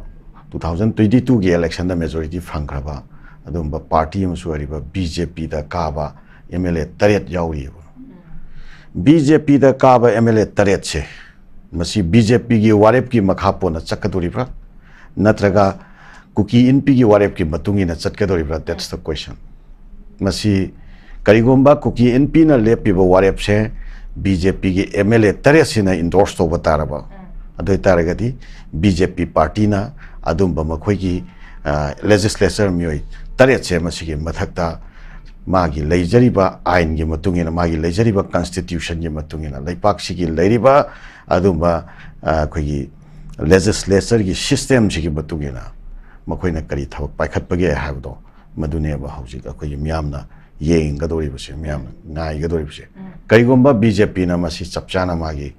two thousand twenty twoꯒꯤ electionꯗ majority ꯐꯪꯈ꯭ꯔꯕ ꯑꯗꯨꯒꯨꯝꯕ party ꯑꯃꯁꯨ ꯑꯣꯏꯔꯤꯕ BJPꯗ ꯀꯥꯕ MLA ꯇꯔꯦꯠ ꯌꯥꯎꯔꯤꯑꯕ꯫ BJPꯗ ꯀꯥꯕ MLA ꯇꯔꯦꯠꯁꯦ, ꯃꯁꯤ BJPꯒꯤ ꯋꯥꯔꯦꯞꯀꯤ ꯃꯈꯥ ꯄꯣꯟꯅ ꯆꯠꯀꯗꯧꯔꯤꯕ꯭ꯔꯥ, ꯅꯠꯇ꯭ꯔꯒ ꯀꯨꯀꯤ ꯏꯟꯄꯤꯒꯤ ꯋꯥꯔꯦꯞꯀꯤ ꯃꯇꯨꯡ ꯏꯟꯅ ꯆꯠꯀꯗꯧꯔꯤꯕ꯭ꯔꯥ? That's the question. ꯃꯁꯤ ꯀꯔꯤꯒꯨꯝꯕ ꯀꯨꯀꯤ ꯏꯟꯄꯤꯅ ꯂꯦꯞꯄꯤꯕ ꯋꯥꯔꯦꯞꯁꯦ BJPꯒꯤ MLA ꯇꯔꯦꯠꯁꯤꯅ endorse ꯇꯧꯕ ꯇꯥꯔꯕ, ꯑꯗꯨ ꯑꯣꯏ ꯇꯥꯔꯒꯗꯤ BJP partyꯅ ꯑꯗꯨꯝꯕ ꯃꯈꯣꯏꯒꯤ, ꯑ, legislature ꯃꯤꯑꯣꯏ ꯇꯔꯦꯠꯁꯦ ꯃꯁꯤꯒꯤ ꯃꯊꯛꯇ ꯃꯥꯒꯤ ꯂꯩꯖꯔꯤꯕ ꯑꯥꯏꯟꯒꯤ ꯃꯇꯨꯡ ꯏꯟꯅ, ꯃꯥꯒꯤ ꯂꯩꯖꯔꯤꯕ constitutionꯒꯤ ꯃꯇꯨꯡ ꯏꯟꯅ, ꯂꯩꯄꯥꯛꯁꯤꯒꯤ ꯂꯩꯔꯤꯕ ꯑꯗꯨꯝꯕ, ꯑ, ꯑꯩꯈꯣꯏꯒꯤ legislatureꯒꯤ systemꯁꯤꯒꯤ ꯃꯇꯨꯡ ꯏꯟꯅ ꯃꯈꯣꯏꯅ ꯀꯔꯤ ꯊꯕꯛ ꯄꯥꯏꯈꯠꯄꯒꯦ ꯍꯥꯏꯕꯗꯣ, ꯃꯗꯨꯅꯦꯕ ꯍꯧꯖꯤꯛ ꯑꯩꯈꯣꯏꯒꯤ ꯃꯤꯌꯥꯝꯅ ꯌꯦꯡꯒꯗꯧꯔꯤꯕꯁꯦ, ꯃꯤꯌꯥꯝꯅ ꯉꯥꯏꯒꯗꯧꯔꯤꯕꯁꯦ꯫ ꯀꯔꯤꯒꯨꯝꯕ BJPꯅ ꯃꯁꯤ ꯆꯞ ꯆꯥꯅ ꯃꯥꯒꯤ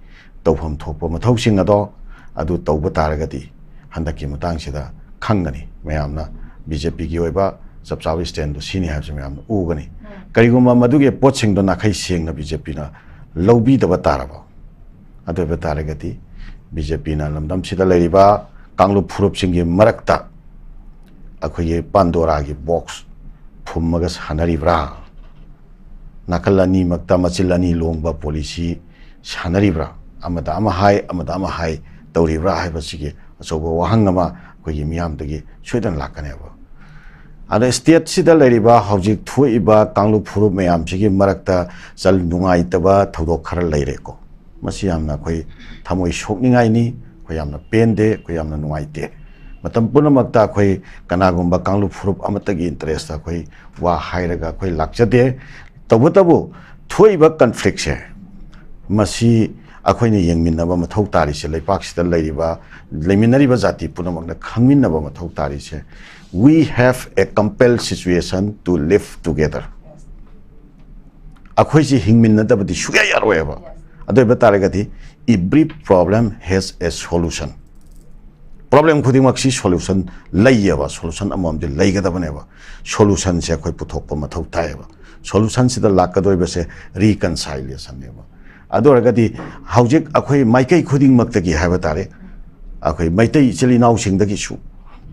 ꯇꯧꯐꯝ ꯊꯣꯛꯄ ꯃꯊꯧꯁꯤꯡ ꯑꯗꯣ ꯑꯗꯨ ꯇꯧꯕ ꯇꯥꯔꯒꯗꯤ, ꯍꯟꯗꯛꯀꯤ ꯃꯇꯥꯡꯁꯤꯗ ꯈꯪꯒꯅꯤ ꯃꯌꯥꯝꯅ, BJPꯒꯤ ꯑꯣꯏꯕ ꯆꯞ ꯆꯥꯕ standꯗꯣ ꯁꯤꯅꯤ ꯍꯥꯏꯕꯁꯤ ꯃꯌꯥꯝꯅ ꯎꯒꯅꯤ꯫ ꯀꯔꯤꯒꯨꯝꯕ ꯃꯗꯨꯒꯤ ꯄꯣꯠꯁꯤꯡꯗꯣ ꯅꯥꯈꯩ ꯁꯦꯡꯅ BJPꯅ ꯂꯧꯕꯤꯗꯕ ꯇꯥꯔꯕ, ꯑꯗꯨ ꯑꯣꯏꯕ ꯇꯥꯔꯒꯗꯤ BJPꯅ ꯂꯝꯗꯝꯁꯤꯗ ꯂꯩꯔꯤꯕ ꯀꯥꯡꯂꯨꯞ ꯐꯨꯔꯨꯞꯁꯤꯡꯒꯤ ꯃꯔꯛꯇ ꯑꯩꯈꯣꯏꯒꯤ ꯄꯥꯟꯗꯣꯔꯥꯒꯤ box ꯐꯨꯝꯃꯒ ꯁꯥꯟꯅꯔꯤꯕ꯭ꯔꯥ? ꯅꯥꯀꯜ ꯑꯅꯤꯃꯛꯇ ꯃꯆꯤꯜ ꯑꯅꯤ ꯂꯣꯡꯕ policy ꯁꯥꯟꯅꯔꯤꯕ꯭ꯔꯥ? ꯑꯃꯗ ꯑꯃ ꯍꯥꯏ, ꯑꯃꯗ ꯑꯃ ꯍꯥꯏ ꯇꯧꯔꯤꯕ꯭ꯔꯥ ꯍꯥꯏꯕꯁꯤꯒꯤ ꯑꯆꯧꯕ ꯋꯥꯍꯪ ꯑꯃ ꯑꯩꯈꯣꯏꯒꯤ ꯃꯤꯌꯥꯝꯗꯒꯤ ꯁꯣꯏꯗꯅ ꯂꯥꯛꯀꯅꯦꯕ꯫ ꯑꯗ stateꯁꯤꯗ ꯂꯩꯔꯤꯕ ꯍꯧꯖꯤꯛ ꯊꯣꯛꯏꯕ ꯀꯥꯡꯂꯨꯞ ꯐꯨꯔꯨꯞ ꯃꯌꯥꯝꯁꯤꯒꯤ ꯃꯔꯛꯇ ꯆꯜ-, ꯅꯨꯡꯉꯥꯏꯇꯕ ꯊꯧꯗꯣꯛ ꯈꯔ ꯂꯩꯔꯦꯀꯣ꯫ ꯃꯁꯤ ꯌꯥꯝꯅ ꯑꯩꯈꯣꯏ ꯊꯃꯣꯏ ꯁꯣꯛꯅꯤꯡꯉꯥꯏꯅꯤ, ꯑꯩꯈꯣꯏ ꯌꯥꯝꯅ ꯄꯦꯟꯗꯦ, ꯑꯩꯈꯣꯏ ꯌꯥꯝꯅ ꯅꯨꯡꯉꯥꯏꯇꯦ꯫ ꯃꯇꯝ ꯄꯨꯝꯅꯃꯛꯇ ꯑꯩꯈꯣꯏ ꯀꯅꯥꯒꯨꯝꯕ ꯀꯥꯡꯂꯨꯞ ꯐꯨꯔꯨꯞ ꯑꯃꯠꯇꯒꯤ interestꯇ ꯑꯩꯈꯣꯏ ꯋꯥ ꯍꯥꯏꯔꯒ ꯑꯩꯈꯣꯏ ꯂꯥꯛꯆꯗꯦ꯫ ꯇꯧꯕꯇꯕꯨ ꯊꯣꯛꯏꯕ conflictꯁꯦ, ꯃꯁꯤ ꯑꯩꯈꯣꯏꯅ ꯌꯦꯡꯃꯤꯟꯅꯕ ꯃꯊꯧ ꯇꯥꯔꯤꯁꯦ, ꯂꯩꯄꯥꯛꯁꯤꯗ ꯂꯩꯔꯤꯕ, ꯂꯩꯃꯤꯟꯅꯔꯤꯕ ꯖꯥꯇꯤ ꯄꯨꯝꯅꯃꯛꯅ ꯈꯪꯃꯤꯟꯅꯕ ꯃꯊꯧ ꯇꯥꯔꯤꯁꯦ, we have a compelled situation to live together. ꯑꯩꯈꯣꯏꯁꯤ ꯍꯤꯡꯃꯤꯟꯅꯗꯕꯗꯤ ꯁꯨꯡꯌꯥ ꯌꯥꯔꯣꯏꯕ꯫ ꯑꯗꯨ ꯑꯣꯏꯕ ꯇꯥꯔꯒꯗꯤ, every problem has a solution. Problem ꯈꯨꯗꯤꯡꯃꯛꯁꯤ solution ꯂꯩꯌꯦꯕ, solution ꯑꯃꯃꯝꯗꯤ ꯂꯩꯒꯗꯕꯅꯦꯕ꯫ Solutionꯁꯦ ꯑꯩꯈꯣꯏ ꯄꯨꯊꯣꯛꯄ ꯃꯊꯧ ꯇꯥꯏꯌꯦꯕ꯫ Solutionꯁꯤꯗ ꯂꯥꯛꯀꯗꯣꯏꯕꯁꯦ reconciliationꯅꯦꯕ꯫ ꯑꯗꯨ ꯑꯣꯏꯔꯒꯗꯤ, ꯍꯧꯖꯤꯛ ꯑꯩꯈꯣꯏ ꯃꯥꯏꯀꯩ ꯈꯨꯗꯤꯡꯃꯛꯇꯒꯤ ꯍꯥꯏꯕ ꯇꯥꯔꯦ, ꯑꯩꯈꯣꯏ ꯃꯩꯇꯩ ꯏꯆꯤꯜ ꯏꯅꯥꯎꯁꯤꯡꯗꯒꯤꯁꯨ,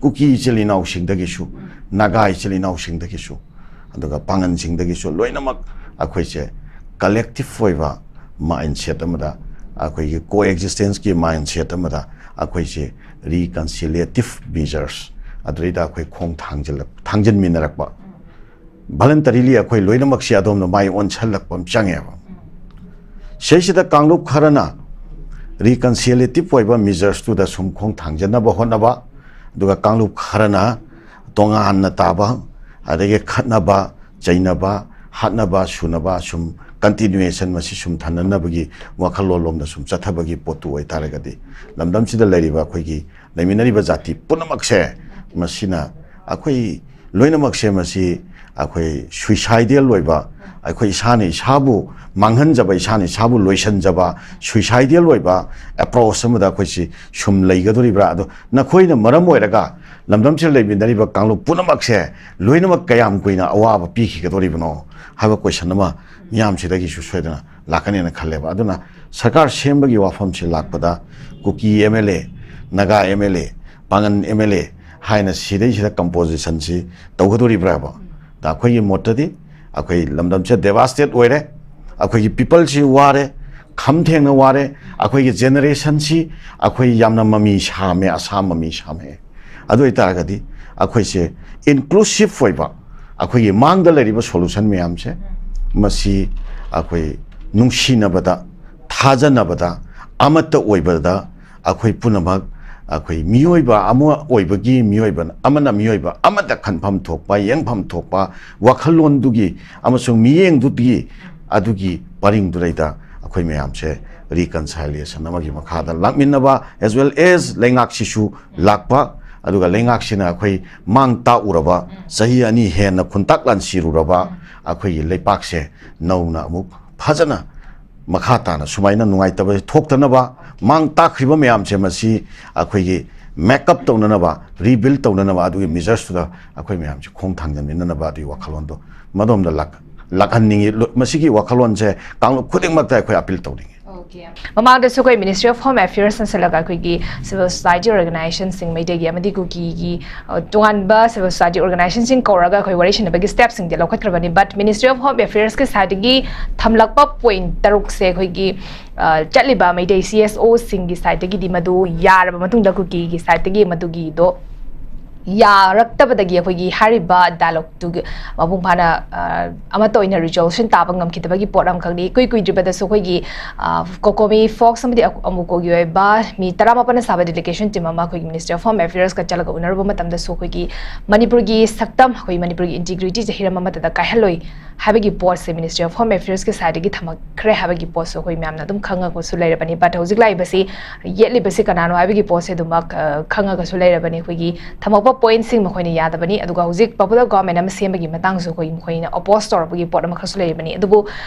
ꯀꯨꯀꯤ ꯏꯆꯤꯜ ꯏꯅꯥꯎꯁꯤꯡꯗꯒꯤꯁꯨ, ꯅꯥꯒꯥ ꯏꯆꯤꯜ ꯏꯅꯥꯎꯁꯤꯡꯗꯒꯤꯁꯨ, ꯑꯗꯨꯒ ꯄꯥꯉꯟꯁꯤꯡꯗꯒꯤꯁꯨ, ꯂꯣꯏꯅꯃꯛ ꯑꯩꯈꯣꯏꯁꯦ collective ꯑꯣꯏꯕ mindset ꯑꯃꯗ, ꯑꯩꯈꯣꯏꯒꯤ co-existenceꯀꯤ mindset ꯑꯃꯗ ꯑꯩꯈꯣꯏꯁꯦ reconciliative measures, ꯑꯗꯨꯗꯩꯗ ꯑꯩꯈꯣꯏ ꯈꯣꯡ ꯊꯥꯡꯖꯤꯜꯂꯛ-, ꯊꯥꯡꯖꯤꯟꯃꯤꯟꯅꯔꯛꯄ, voluntarily ꯑꯩꯈꯣꯏ ꯂꯣꯏꯅꯃꯛꯁꯦ ꯑꯗꯣꯝꯗ ꯃꯥꯏ ꯑꯣꯟꯁꯤꯜꯂꯛꯄ ꯑꯃ ꯆꯪꯉꯦꯕ꯫ ꯁꯤꯁꯤꯗ ꯀꯥꯡꯂꯨꯞ ꯈꯔꯅ reconciliative ꯑꯣꯏꯕ measuresꯇꯨꯗ ꯁꯨꯝ ꯈꯣꯡ ꯊꯥꯡꯖꯟꯅꯕ ꯍꯣꯠꯅꯕ, ꯑꯗꯨꯒ ꯀꯥꯡꯂꯨꯞ ꯈꯔꯅ ꯇꯣꯉꯥꯟꯅ ꯇꯥꯕ, ꯑꯗꯒꯤ ꯈꯠꯅꯕ, ꯆꯩꯅꯕ, ꯍꯥꯠꯅꯕ, ꯁꯨꯅꯕ, ꯁꯨꯝ continuation ꯃꯁꯤ ꯁꯨꯝ ꯊꯝꯅꯅꯕꯒꯤ ꯋꯥꯈꯜꯂꯣꯟ ꯂꯣꯝꯗ ꯁꯨꯝ ꯆꯠꯊꯕꯒꯤ ꯄꯣꯠꯇꯨ ꯑꯣꯏꯇꯥꯔꯒꯗꯤ, ꯂꯝꯗꯝꯁꯤꯗ ꯂꯩꯔꯤꯕ ꯑꯩꯈꯣꯏꯒꯤ ꯂꯩꯃꯤꯟꯅꯔꯤꯕ ꯖꯥꯇꯤ ꯄꯨꯝꯅꯃꯛꯁꯦ, ꯃꯁꯤꯅ ꯑꯩꯈꯣꯏ ꯂꯣꯏꯅꯃꯛꯁꯦ ꯃꯁꯤ ꯑꯩꯈꯣꯏ suicidal ꯑꯣꯏꯕ, ꯑꯩꯈꯣꯏ ꯏꯁꯥꯅ ꯏꯁꯥꯕꯨ ꯃꯥꯡꯍꯟꯖꯕ, ꯏꯁꯥꯅ ꯏꯁꯥꯕꯨ ꯂꯣꯏꯁꯤꯟꯖꯕ, suicidal ꯑꯣꯏꯕ approach ꯑꯃꯗ ꯑꯩꯈꯣꯏꯁꯤ ꯁꯨꯝ ꯂꯩꯒꯗꯣꯔꯤꯕ꯭ꯔꯥ? ꯑꯗꯣ ꯅꯈꯣꯏꯅ ꯃꯔꯝ ꯑꯣꯏꯔꯒ ꯂꯝꯗꯝꯁꯤꯗ ꯂꯩꯃꯤꯟꯅꯔꯤꯕ ꯀꯥꯡꯂꯨꯞ ꯄꯨꯝꯅꯃꯛꯁꯦ ꯂꯣꯏꯅꯃꯛ ꯀꯌꯥꯝ ꯀꯨꯏꯅ ꯑꯋꯥꯕ ꯄꯤꯈꯤꯒꯗꯣꯔꯤꯕꯅꯣ ꯍꯥꯏꯕ question ꯑꯃ ꯃꯤꯌꯥꯝꯁꯤꯗꯒꯤꯁꯨ ꯁꯣꯏꯗꯅ ꯂꯥꯛꯀꯅꯦꯅ ꯈꯜꯂꯦꯕ꯫ ꯑꯗꯨꯅ ꯁꯔꯀꯥꯔ ꯁꯦꯝꯕꯒꯤ ꯋꯥꯐꯝꯁꯤ ꯂꯥꯛꯄꯗ ꯀꯨꯀꯤ MLA, ꯅꯥꯒꯥ MLA, ꯄꯥꯉꯟ MLA ꯍꯥꯏꯅ ꯁꯤꯗꯩꯁꯤꯗ compositionꯁꯤ ꯇꯧꯒꯗꯣꯔꯤꯕ꯭ꯔꯥꯕ? ꯗ ꯑꯩꯈꯣꯏꯒꯤ ꯃꯣꯠꯇꯗꯤ ꯑꯩꯈꯣꯏ ꯂꯝꯗꯝꯁꯦ devastate ꯑꯣꯏꯔꯦ, ꯑꯩꯈꯣꯏꯒꯤ peopleꯁꯤ ꯋꯥꯔꯦ, ꯈꯝ ꯊꯦꯡꯅ ꯋꯥꯔꯦ, ꯑꯩꯈꯣꯏꯒꯤ generationꯁꯤ ꯑꯩꯈꯣꯏ ꯌꯥꯝꯅ ꯃꯃꯤ ꯁꯥꯝꯃꯦ, ꯑꯁꯥ ꯃꯃꯤ ꯁꯥꯝꯃꯦ꯫ ꯑꯗꯨ ꯑꯣꯏꯇꯥꯔꯒꯗꯤ ꯑꯩꯈꯣꯏꯁꯦ inclusive ꯑꯣꯏꯕ, ꯑꯩꯈꯣꯏꯒꯤ ꯃꯥꯡꯗ ꯂꯩꯔꯤꯕ solution ꯃꯌꯥꯝꯁꯦ, ꯃꯁꯤ ꯑꯩꯈꯣꯏ ꯅꯨꯡꯁꯤꯅꯕꯗ, ꯊꯥꯖꯅꯕꯗ, ꯑꯃꯠꯇ ꯑꯣꯏꯕꯗ, ꯑꯩꯈꯣꯏ ꯄꯨꯝꯅꯃꯛ, ꯑꯩꯈꯣꯏ ꯃꯤꯑꯣꯏꯕ ꯑꯃ ꯑꯣꯏꯕꯒꯤ, ꯃꯤꯑꯣꯏꯕ ꯑꯃꯅ ꯃꯤꯑꯣꯏꯕ ꯑꯃꯗ ꯈꯟꯐꯝ ꯊꯣꯛꯄ, ꯌꯦꯡꯐꯝ ꯊꯣꯛꯄ ꯋꯥꯈꯜꯂꯣꯟꯗꯨꯒꯤ ꯑꯃꯁꯨꯡ ꯃꯤꯠꯌꯦꯡꯗꯨꯒꯤ, ꯑꯗꯨꯒꯤ ꯄꯔꯤꯡꯗꯨꯗꯩꯗ ꯑꯩꯈꯣꯏ ꯃꯌꯥꯝꯁꯦ reconciliation ꯑꯃꯒꯤ ꯃꯈꯥꯗ ꯂꯥꯛꯃꯤꯟꯅꯕ, as well as ꯂꯩꯉꯥꯛꯁꯤꯁꯨ ꯂꯥꯛꯄ, ꯑꯗꯨꯒ ꯂꯩꯉꯥꯛꯁꯤꯅ ꯑꯩꯈꯣꯏ ꯃꯥꯡ ꯇꯥꯛꯎꯔꯕ, ꯆꯍꯤ ꯑꯅꯤ ꯍꯦꯟꯅ ꯈꯨꯟꯇꯥꯛ ꯂꯥꯟꯁꯤꯔꯨꯔꯕ ꯑꯩꯈꯣꯏꯒꯤ ꯂꯩꯄꯥꯛꯁꯦ ꯅꯧꯅ ꯑꯃꯨꯛ ꯐꯖꯅ ꯃꯈꯥ ꯇꯥꯅ ꯁꯨꯃꯥꯏꯅ ꯅꯨꯡꯉꯥꯏꯇꯕ ꯊꯣꯛꯇꯅꯕ, ꯃꯥꯡ ꯇꯥꯛꯈ꯭ꯔꯤꯕ ꯃꯌꯥꯝꯁꯦ ꯃꯁꯤ ꯑꯩꯈꯣꯏꯒꯤ make up ꯇꯧꯅꯅꯕ, rebuild ꯇꯧꯅꯅꯕ, ꯑꯗꯨꯒꯤ measures ꯇꯨꯗ ꯑꯩꯈꯣꯏ ꯃꯌꯥꯝꯁꯦ ꯈꯣꯡ ꯊꯥꯡꯖꯟꯃꯤꯟꯅꯅꯕ ꯑꯗꯨꯒꯤ ꯋꯥꯈꯜꯂꯣꯟꯗꯣ ꯃꯗꯣꯝꯗ ꯂꯥꯛ-, ꯂꯥꯛꯍꯟꯅꯤꯡꯉꯤ꯫ ꯂꯣ-, ꯃꯁꯤꯒꯤ ꯋꯥꯈꯜꯂꯣꯟꯁꯦ ꯀꯥꯡꯂꯨꯞ ꯈꯨꯗꯤꯡꯃꯛꯇ ꯑꯩꯈꯣꯏ appeal ꯇꯧꯅꯤꯡꯉꯤ꯫ Okay. ꯃꯃꯥꯡꯗꯁꯨ ꯑꯩꯈꯣꯏ Ministry of Home Affairs ꯅ ꯁꯤꯜꯂꯒ ꯑꯩꯈꯣꯏꯒꯤ civil society organization ꯁꯤꯡ ꯃꯩꯇꯩꯒꯤ ꯑꯃꯗꯤ ꯀꯨꯀꯤꯒꯤ, ꯑ, ꯇꯣꯉꯥꯟꯕ civil society organization ꯁꯤꯡ ꯀꯧꯔꯒ ꯑꯩꯈꯣꯏ ꯋꯥꯔꯤ ꯁꯥꯟꯅꯕꯒꯤ step ꯁꯤꯡꯗꯤ ꯂꯧꯈꯠꯈ꯭ꯔꯕꯅꯤ, but Ministry of Home Affairs ꯀꯤ side ꯇꯒꯤ ꯊꯝꯂꯛꯄ point ꯇꯔꯨꯛꯁꯦ ꯑꯩꯈꯣꯏꯒꯤ, ꯑ, ꯆꯠꯂꯤꯕ ꯃꯩꯇꯩ C S O ꯁꯤꯡꯒꯤ side ꯇꯒꯤꯗꯤ ꯃꯗꯨ ꯌꯥꯔꯕ ꯃꯇꯨꯡꯗ, ꯀꯨꯀꯤꯒꯤ side ꯇꯒꯤ ꯃꯗꯨꯒꯤꯗꯣ ꯌꯥꯔꯛꯇꯕꯗꯒꯤ ꯑꯩꯈꯣꯏꯒꯤ ꯍꯥꯏꯔꯤꯕ dialogue ꯇꯨꯒꯤ ꯃꯄꯨꯡ ꯐꯥꯅ, ꯑ, ꯑꯃꯠꯇ ꯑꯣꯏꯅ resolution ꯇꯥꯕ ꯉꯝꯈꯤꯗꯕꯒꯤ ꯄꯣꯠ ꯑꯃꯈꯛꯅꯤ꯫ ꯏꯀꯨꯏ ꯀꯨꯏꯗ꯭ꯔꯤꯕꯗꯁꯨ ꯑꯩꯈꯣꯏꯒꯤ, ꯑ, COCOMI, FOCS ꯑꯃꯗꯤ ꯑꯃꯨꯀꯣꯒꯤ ꯑꯣꯏꯕ ꯃꯤ ꯇꯔꯥꯃꯥꯄꯟꯅ ꯁꯥꯕ delegation team ꯑꯃ ꯑꯩꯈꯣꯏꯒꯤ Ministry of Home Affairs ꯀ ꯆꯠꯂꯒ ꯎꯅꯔꯨꯕ ꯃꯇꯝꯗꯁꯨ ꯑꯩꯈꯣꯏꯒꯤ ꯃꯅꯤꯄꯨꯔꯒꯤ ꯁꯛꯇꯝ, ꯑꯩꯈꯣꯏ ꯃꯅꯤꯄꯨꯔꯒꯤ integrity ꯁꯦ ꯍꯤꯔꯝ ꯑꯃꯠꯇꯗ ꯀꯥꯏꯍꯜꯂꯣꯏ ꯍꯥꯏꯕꯒꯤ ꯄꯣꯠꯁꯦ Ministry of Home Affairs ꯀꯤ side ꯇꯒꯤ ꯊꯝꯃꯛꯈ꯭ꯔꯦ ꯍꯥꯏꯕꯒꯤ ꯄꯣꯠꯁꯨ ꯑꯩꯈꯣꯏ ꯃꯌꯥꯝꯅ ꯑꯗꯨꯝ ꯈꯪꯉꯒꯁꯨ ꯂꯩꯔꯕꯅꯤ꯫ But ꯍꯧꯖꯤꯛ ꯂꯥꯛꯏꯕꯁꯤ ꯌꯦꯠꯂꯤꯕꯁꯤ ꯀꯅꯥꯅꯣ ꯍꯥꯏꯕꯒꯤ ꯄꯣꯠꯁꯦ ꯑꯗꯨꯃꯛ, ꯑ, ꯈꯪꯉꯒꯁꯨ ꯂꯩꯔꯕꯅꯤ꯫ ꯑꯩꯈꯣꯏꯒꯤ ꯊꯝꯃꯛꯄ point ꯁꯤꯡ ꯃꯈꯣꯏꯅ ꯌꯥꯗꯕꯅꯤ꯫ ꯑꯗꯨꯒ ꯍꯧꯖꯤꯛ popular government ꯑꯃ ꯁꯦꯝꯕꯒꯤ ꯃꯇꯥꯡꯁꯨ ꯑꯩꯈꯣꯏ ꯃꯈꯣꯏꯅ oppose ꯇꯧꯔꯛꯄꯒꯤ ꯄꯣꯠ ꯑꯃꯈꯛꯁꯨ ꯂꯩꯔꯤꯕꯅꯤ꯫ ꯑꯗꯨꯕꯨ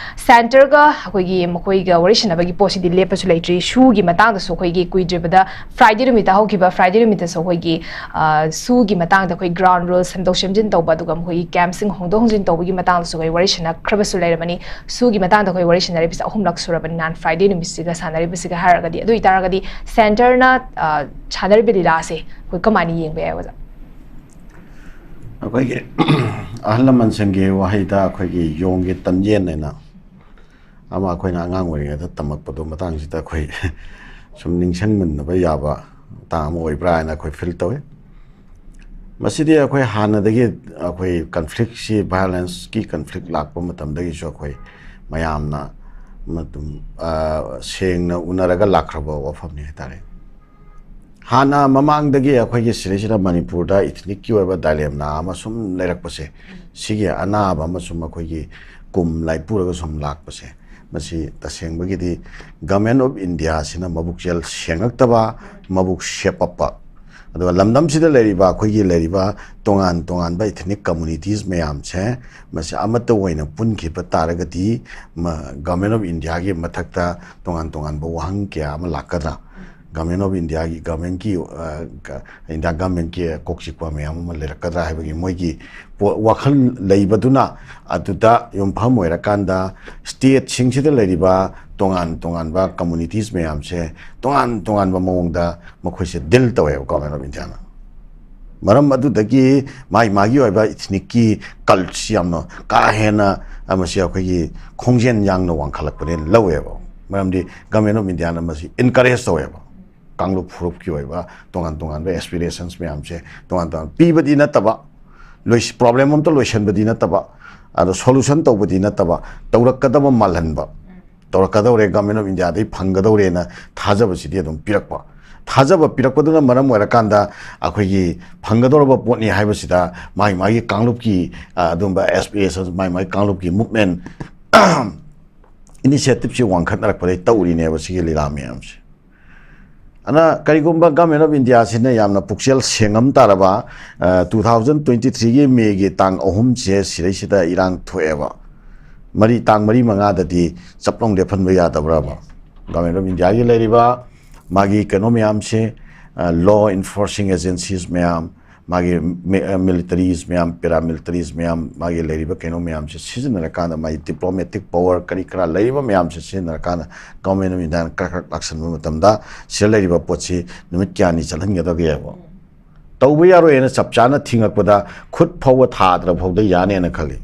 center ꯒ ꯑꯩꯈꯣꯏꯒꯤ ꯃꯈꯣꯏꯒ ꯋꯥꯔꯤ ꯁꯥꯟꯅꯕꯒꯤ ꯄꯣꯠꯁꯤꯗꯤ ꯂꯦꯞꯄꯁꯨ ꯂꯩꯇ꯭ꯔꯤ꯫ SoO ꯒꯤ ꯃꯇꯥꯡꯗꯁꯨ ꯑꯩꯈꯣꯏꯒꯤ ꯀꯨꯏꯗ꯭ꯔꯤꯕꯗ Friday ꯅꯨꯃꯤꯠꯇ ꯍꯧꯈꯤꯕ Friday ꯅꯨꯃꯤꯠꯇꯁꯨ ꯑꯩꯈꯣꯏꯒꯤ, ꯑ, SoO ꯒꯤ ꯃꯇꯥꯡꯗ ꯑꯩꯈꯣꯏ ground rules ꯁꯦꯝꯗꯣꯛ ꯁꯦꯝꯖꯤꯟ ꯇꯧꯕ, ꯑꯗꯨꯒ ꯃꯈꯣꯏꯒꯤ camp ꯁꯤꯡ ꯍꯣꯡꯗꯣꯛ ꯍꯣꯡꯖꯤꯟ ꯇꯧꯕꯒꯤ ꯃꯇꯥꯡꯗꯁꯨ ꯑꯩꯈꯣꯏ ꯋꯥꯔꯤ ꯁꯥꯟꯅꯈ꯭ꯔꯕꯁꯨ ꯂꯩꯔꯕꯅꯤ꯫ SoO ꯒꯤ ꯃꯇꯥꯡꯗ ꯑꯩꯈꯣꯏ ꯋꯥꯔꯤ ꯁꯥꯟꯅꯔꯤꯕꯁꯦ ꯑꯍꯨꯝꯂꯛ ꯁꯨꯔꯕꯅꯤ, ꯅꯍꯥꯟ Friday ꯅꯨꯃꯤꯠꯁꯤꯒ ꯁꯥꯟꯅꯔꯤꯕꯁꯤꯒ ꯍꯥꯏꯔꯒꯗꯤ꯫ ꯑꯗꯨ ꯑꯣꯏꯇꯥꯔꯒꯗꯤ center ꯅ, ꯑ, ꯁꯥꯟꯅꯔꯤꯕ ꯂꯤꯂꯥꯁꯦ ꯑꯩꯈꯣꯏ ꯀꯃꯥꯏꯅ ꯌꯦꯡꯕ ꯌꯥꯏ, ꯑꯣꯖꯥ? ꯑꯩꯈꯣꯏꯒꯤ ꯑꯍꯜ ꯂꯃꯟꯁꯤꯡꯒꯤ ꯋꯥꯍꯩꯗ ꯑꯩꯈꯣꯏꯒꯤ ꯌꯣꯡꯒꯤ ꯇꯟꯌꯦꯟ ꯍꯥꯏꯅ ꯑꯃ ꯑꯩꯈꯣꯏꯅ ꯑꯉꯥꯡ ꯑꯣꯏꯔꯤꯉꯩꯗ ꯇꯝꯃꯛꯄꯗꯣ ꯃꯇꯥꯡꯁꯤꯗ ꯑꯩꯈꯣꯏ ꯁꯨꯝ ꯅꯤꯡꯁꯤꯡꯃꯤꯟꯅꯕ ꯌꯥꯕ ꯃꯇꯥꯡ ꯑꯃ ꯑꯣꯏꯕ꯭ꯔꯥ ꯍꯥꯏꯅ ꯑꯩꯈꯣꯏ feel ꯇꯧꯏ꯫ ꯃꯁꯤꯗꯤ ꯑꯩꯈꯣꯏ ꯍꯥꯟꯅꯗꯒꯤ ꯑꯩꯈꯣꯏ conflict ꯁꯤ, violence ꯀꯤ conflict ꯂꯥꯛꯄ ꯃꯇꯝꯗꯒꯤꯁꯨ ꯑꯩꯈꯣꯏ ꯃꯌꯥꯝꯅ ꯃꯇꯝ, ꯑ, ꯁꯦꯡꯅ ꯎꯅꯔꯒ ꯂꯥꯛꯈ꯭ꯔꯕ ꯋꯥꯐꯝꯅꯤ ꯍꯥꯏꯇꯥꯔꯦ꯫ ꯍꯥꯟꯅ ꯃꯃꯥꯡꯗꯒꯤ ꯑꯩꯈꯣꯏꯒꯤ ꯁꯤꯗꯩꯁꯤꯗ ꯃꯅꯤꯄꯨꯔꯗ ethnic ꯀꯤ ꯑꯣꯏꯕ dilemma ꯑꯃ ꯁꯨꯝ ꯂꯩꯔꯛꯄꯁꯦ, ꯁꯤꯒꯤ ꯑꯅꯥꯕ ꯑꯃꯁꯨꯡ ꯑꯩꯈꯣꯏꯒꯤ ꯀꯨꯝ ꯂꯥꯏꯄꯨꯔꯒ ꯁꯨꯝ ꯂꯥꯛꯄꯁꯦ, ꯃꯁꯤ ꯇꯁꯦꯡꯕꯒꯤꯗꯤ Government of India ꯁꯤꯅ ꯃꯕꯨꯛꯆꯦꯜ ꯁꯦꯡꯉꯛꯇꯕ, ꯃꯕꯨꯛ ꯁꯦꯞꯄꯛꯄ, ꯑꯗꯨꯒ ꯂꯝꯗꯝꯁꯤꯗ ꯂꯩꯔꯤꯕ ꯑꯩꯈꯣꯏꯒꯤ ꯂꯩꯔꯤꯕ ꯇꯣꯉꯥꯟ ꯇꯣꯉꯥꯟꯕ ethnic communities ꯃꯌꯥꯝꯁꯦ ꯃꯁꯤ ꯑꯃꯠꯇ ꯑꯣꯏꯅ ꯄꯨꯟꯈꯤꯕ ꯇꯥꯔꯒꯗꯤ ꯃ-, Government of India ꯒꯤ ꯃꯊꯛꯇ ꯇꯣꯉꯥꯟ ꯇꯣꯉꯥꯟꯕ ꯋꯥꯍꯪ ꯀꯌꯥ ꯑꯃ ꯂꯥꯛꯀꯗ꯭ꯔꯥ? Government of India ꯒꯤ, government ꯀꯤ, ꯑ, ꯀ-, India government ꯀꯤ ꯀꯣꯛ ꯆꯤꯛꯄ ꯃꯌꯥꯝ ꯑꯃ ꯂꯩꯔꯛꯀꯗ꯭ꯔꯥ ꯍꯥꯏꯕꯒꯤ ꯃꯣꯏꯒꯤ ꯄꯣ-, ꯋꯥꯈꯜ ꯂꯩꯕꯗꯨꯅ ꯑꯗꯨꯗ ꯌꯨꯝꯐꯝ ꯑꯣꯏꯔꯀꯥꯟꯗ state ꯁꯤꯡꯁꯤꯗ ꯂꯩꯔꯤꯕ ꯇꯣꯉꯥꯟ ꯇꯣꯉꯥꯟꯕ communities ꯃꯌꯥꯝꯁꯦ ꯇꯣꯉꯥꯟ ꯇꯣꯉꯥꯟꯕ ꯃꯑꯣꯡꯗ ꯃꯈꯣꯏꯁꯦ deal ꯇꯧꯋꯦꯕ Government of India ꯅ꯫ ꯃꯔꯝ ꯑꯗꯨꯗꯒꯤ ꯃꯥꯒꯤ ꯃꯥꯒꯤ ꯑꯣꯏꯕ ethnic ꯀꯤ cult ꯁꯤ ꯌꯥꯝꯅ ꯀꯥ ꯍꯦꯟꯅ, ꯑ, ꯃꯁꯤ ꯑꯩꯈꯣꯏꯒꯤ ꯈꯣꯡꯖꯦꯜ ꯌꯥꯡꯅ ꯋꯥꯡꯈꯠꯂꯛꯄꯅꯦꯅ ꯂꯧꯋꯦꯕ꯫ ꯃꯔꯝꯗꯤ Government of India ꯅ ꯃꯁꯤ encourage ꯇꯧꯋꯦꯕ꯫ ꯀꯥꯡꯂꯨꯞ ꯐꯨꯔꯨꯞꯀꯤ ꯑꯣꯏꯕ ꯇꯣꯉꯥꯟ ꯇꯣꯉꯥꯟꯕ aspirations ꯃꯌꯥꯝꯁꯦ ꯇꯣꯉꯥꯟ ꯇꯣꯉꯥꯟ ꯄꯤꯕꯗꯤ ꯅꯠꯇꯕ, ꯂꯣꯏꯁ-, problem ꯑꯝꯇ ꯂꯣꯏꯁꯤꯟꯕꯗꯤ ꯅꯠꯇꯕ, ꯑꯗꯣ solution ꯇꯧꯕꯗꯤ ꯅꯠꯇꯕ, ꯇꯧꯔꯛꯀꯗꯕ ꯃꯥꯜꯍꯟꯕ, ꯇꯧꯔꯛꯀꯗꯧꯔꯦ, Government of India ꯗꯒꯤ ꯐꯪꯒꯗꯧꯔꯦꯅ ꯊꯥꯖꯕꯁꯤꯗꯤ ꯑꯗꯨꯝ ꯄꯤꯔꯛꯄ꯫ ꯊꯥꯖꯕ ꯄꯤꯔꯛꯄꯗꯨꯅ ꯃꯔꯝ ꯑꯣꯏꯔꯀꯥꯟꯗ ꯑꯩꯈꯣꯏꯒꯤ ꯐꯪꯒꯗꯧꯔꯕ ꯄꯣꯠꯅꯤ ꯍꯥꯏꯕꯁꯤꯗ ꯃꯥꯒꯤ ꯃꯥꯒꯤ ꯀꯥꯡꯂꯨꯞꯀꯤ, ꯑ, ꯑꯗꯨꯝꯕ aspirations, ꯃꯥꯒꯤ ꯃꯥꯒꯤ ꯀꯥꯡꯂꯨꯞꯀꯤ movement initiative ꯁꯤ ꯋꯥꯡꯈꯠꯅꯔꯛꯄꯗꯒꯤ ꯇꯧꯔꯤꯅꯦꯕ ꯁꯤꯒꯤ ꯂꯤꯂꯥ ꯃꯌꯥꯝꯁꯦ꯫ ꯑꯗꯨꯅ ꯀꯔꯤꯒꯨꯝꯕ Government of India ꯁꯤꯅ ꯌꯥꯝꯅ ꯄꯨꯛꯆꯦꯜ ꯁꯦꯡꯉꯝ ꯇꯥꯔꯕ, ꯑ, two thousand twenty three ꯒꯤ May ꯒꯤ ꯇꯥꯡ ꯑꯍꯨꯝꯁꯦ ꯁꯤꯗꯩꯁꯤꯗ ꯏꯔꯥꯡ ꯊꯣꯛꯑꯦꯕ꯫ ꯃꯔꯤ, ꯇꯥꯡ ꯃꯔꯤ ꯃꯉꯥꯗꯗꯤ ꯆꯞ ꯂꯥꯎ ꯂꯦꯞꯍꯟꯕ ꯌꯥꯗꯕ꯭ꯔꯕ? Government of India ꯒꯤ ꯂꯩꯔꯤꯕ ꯃꯥꯒꯤ ꯀꯩꯅꯣ ꯃꯌꯥꯝꯁꯦ, ꯑ, law enforcing agencies ꯃꯌꯥꯝ, ꯃꯥꯒꯤ ꯃꯤ-, ꯑ, militaries ꯃꯌꯥꯝ, paramilitaries ꯃꯌꯥꯝ, ꯃꯥꯒꯤ ꯂꯩꯔꯤꯕ ꯀꯩꯅꯣ ꯃꯌꯥꯝꯁꯦ ꯁꯤꯖꯤꯟꯅꯔꯀꯥꯟꯗ, ꯃꯥꯒꯤ diplomatic power ꯀꯔꯤ ꯀꯔꯥ ꯂꯩꯔꯤꯕ ꯃꯌꯥꯝꯁꯦ ꯁꯤꯖꯤꯟꯅꯔꯀꯥꯟꯗ Government of India ꯅ ꯀ꯭ꯔꯛ ꯀ꯭ꯔꯛ ꯂꯥꯛꯁꯟꯕ ꯃꯇꯝꯗ ꯁꯤꯗ ꯂꯩꯔꯤꯕ ꯄꯣꯠꯁꯤ ꯅꯨꯃꯤꯠ ꯀꯌꯥꯅꯤ ꯆꯠꯍꯟꯒꯗꯒꯦꯕ? ꯇꯧꯕ ꯌꯥꯔꯣꯏꯅ ꯆꯞ ꯆꯥꯅ ꯊꯤꯡꯉꯛꯄꯗ ꯈꯨꯠ ꯐꯥꯎꯕ ꯊꯥꯗ꯭ꯔ ꯐꯥꯎꯗ ꯌꯥꯅꯦꯅ ꯈꯜꯂꯤ꯫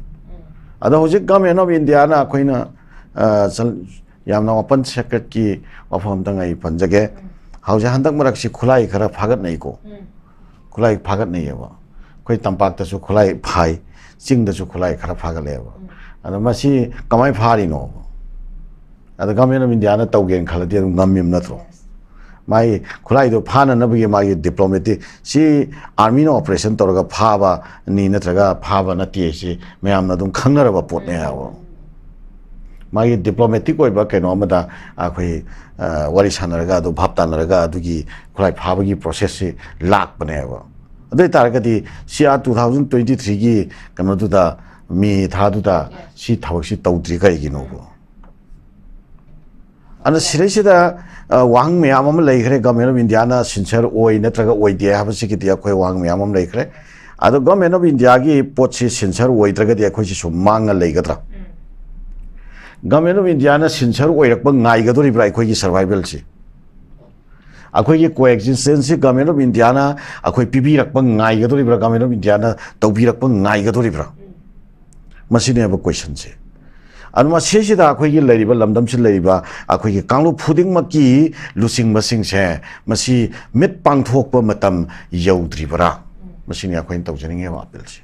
ꯑꯗꯣ ꯍꯧꯖꯤꯛ Government of India ꯅ ꯑꯩꯈꯣꯏꯅ, ꯑ, ꯆꯜ-, ꯌꯥꯝꯅ open secret ꯀꯤ ꯋꯥꯐꯝ ꯑꯝꯇꯪ ꯑꯩ ꯄꯟꯖꯒꯦ꯫ ꯍꯧꯖꯤꯛ ꯍꯟꯗꯛ ꯃꯔꯛꯁꯤ ꯈꯨꯠꯂꯥꯏ ꯈꯔ ꯐꯥꯒꯠꯅꯩꯀꯣ꯫ ꯈꯨꯠꯂꯥꯏ ꯐꯥꯒꯠꯅꯩꯌꯦꯕ꯫ ꯑꯩꯈꯣꯏ ꯇꯝꯄꯥꯛꯇꯁꯨ ꯈꯨꯠꯂꯥꯏ ꯐꯥꯏ, ꯆꯤꯡꯗꯁꯨ ꯈꯨꯠꯂꯥꯏ ꯈꯔ ꯐꯥꯒꯠꯂꯛꯑꯦꯕ꯫ ꯑꯗꯣ ꯃꯁꯤ ꯀꯃꯥꯏꯅ ꯐꯥꯔꯤꯅꯣ? ꯑꯗ Government of India ꯅ ꯇꯧꯒꯦꯅ ꯈꯜꯂꯗꯤ ꯑꯗꯨꯝ ꯉꯝꯃꯤꯕ ꯅꯠꯇ꯭ꯔꯣ? ꯃꯥꯒꯤ ꯈꯨꯠꯂꯥꯏꯗꯣ ꯐꯥꯅꯅꯕꯒꯤ ꯃꯥꯒꯤ diplomatic, ꯁꯤ army ꯅ operation ꯇꯧꯔꯒ ꯐꯥꯕꯅꯤ ꯅꯠꯇ꯭ꯔꯒ ꯐꯥꯕ ꯅꯠꯇꯦ, ꯁꯤ ꯃꯌꯥꯝꯅ ꯑꯗꯨꯝ ꯈꯪꯅꯔꯕ ꯄꯣꯠꯅꯦ ꯍꯥꯏꯕ꯫ ꯃꯥꯒꯤ ꯗꯤꯄ꯭ꯂꯣꯃꯦꯇꯤꯛ ꯑꯣꯏꯕ ꯀꯩꯅꯣ ꯑꯃꯗ ꯑꯩꯈꯣꯏ, ꯑ, ꯋꯥꯔꯤ ꯁꯥꯟꯅꯔꯒ, ꯑꯗꯨ ꯚꯥꯞ ꯇꯥꯅꯔꯒ, ꯑꯗꯨꯒꯤ ꯈꯨꯠꯂꯥꯏ ꯐꯥꯕꯒꯤ ꯄ꯭ꯔꯣꯁꯦꯁꯁꯤ ꯂꯥꯛꯄꯅꯦꯕ꯫ ꯑꯗꯨ ꯑꯣꯏ ꯇꯥꯔꯒꯗꯤ ꯁꯤ ꯑꯥ two thousand twenty threeꯒꯤ ꯀꯩꯅꯣꯗꯨꯗ, ꯃꯦ ꯊꯥꯗꯨꯗ ꯁꯤ ꯊꯕꯛꯁꯤ ꯇꯧꯗ꯭ꯔꯤ ꯀꯩꯒꯤꯅꯣꯕ? ꯑꯗꯨꯅ ꯁꯤꯗꯩꯁꯤꯗ, ꯑ, ꯋꯥꯍꯪ ꯃꯌꯥꯝ ꯑꯃ ꯂꯩꯈ꯭ꯔꯦ꯫ Government of Indiaꯅ sincere ꯑꯣꯏ ꯅꯠꯇ꯭ꯔꯒ ꯑꯣꯏꯗꯦ ꯍꯥꯏꯕꯁꯤꯒꯤꯗꯤ ꯑꯩꯈꯣꯏ ꯋꯥꯍꯪ ꯃꯌꯥꯝ ꯑꯃ ꯂꯩꯈ꯭ꯔꯦ꯫ ꯑꯗꯣ Government of Indiaꯒꯤ ꯄꯣꯠꯁꯤ sincere ꯑꯣꯏꯗ꯭ꯔꯒꯗꯤ ꯑꯩꯈꯣꯏꯁꯤ ꯁꯨꯝ ꯃꯥꯡꯉ ꯂꯩꯒꯗ꯭ꯔꯥ? Government of Indiaꯅ sincere ꯑꯣꯏꯔꯛꯄ ꯉꯥꯏꯒꯗꯣꯔꯤꯕ꯭ꯔꯥ ꯑꯩꯈꯣꯏꯒꯤ survivalꯁꯤ? ꯑꯩꯈꯣꯏꯒꯤ coexistenceꯁꯤ Government of Indiaꯅ ꯑꯩꯈꯣꯏ ꯄꯤꯕꯤꯔꯛꯄ ꯉꯥꯏꯒꯗꯣꯔꯤꯕ꯭ꯔꯥ? Government of Indiaꯅ ꯇꯧꯕꯤꯔꯛꯄ ꯉꯥꯏꯒꯗꯣꯔꯤꯕ꯭ꯔꯥ? ꯃꯁꯤꯅꯦꯕ questionꯁꯦ꯫ ꯑꯗꯨ ꯃꯁꯤꯁꯤꯗ ꯑꯩꯈꯣꯏꯒꯤ ꯂꯩꯔꯤꯕ ꯂꯝꯗꯝꯁꯤꯗ ꯂꯩꯔꯤꯕ ꯑꯩꯈꯣꯏꯒꯤ ꯀꯥꯡꯂꯨꯞ ꯈꯨꯗꯤꯡꯃꯛꯀꯤ ꯂꯨꯆꯤꯡꯕꯁꯤꯡꯁꯦ ꯃꯁꯤ ꯃꯤꯠ ꯄꯥꯡꯊꯣꯛꯄ ꯃꯇꯝ ꯌꯧꯗ꯭ꯔꯤꯕꯔꯥ? ꯃꯁꯤꯅꯤ ꯑꯩꯈꯣꯏꯅ ꯇꯧꯖꯅꯤꯡꯉꯤꯕ appealꯁꯦ꯫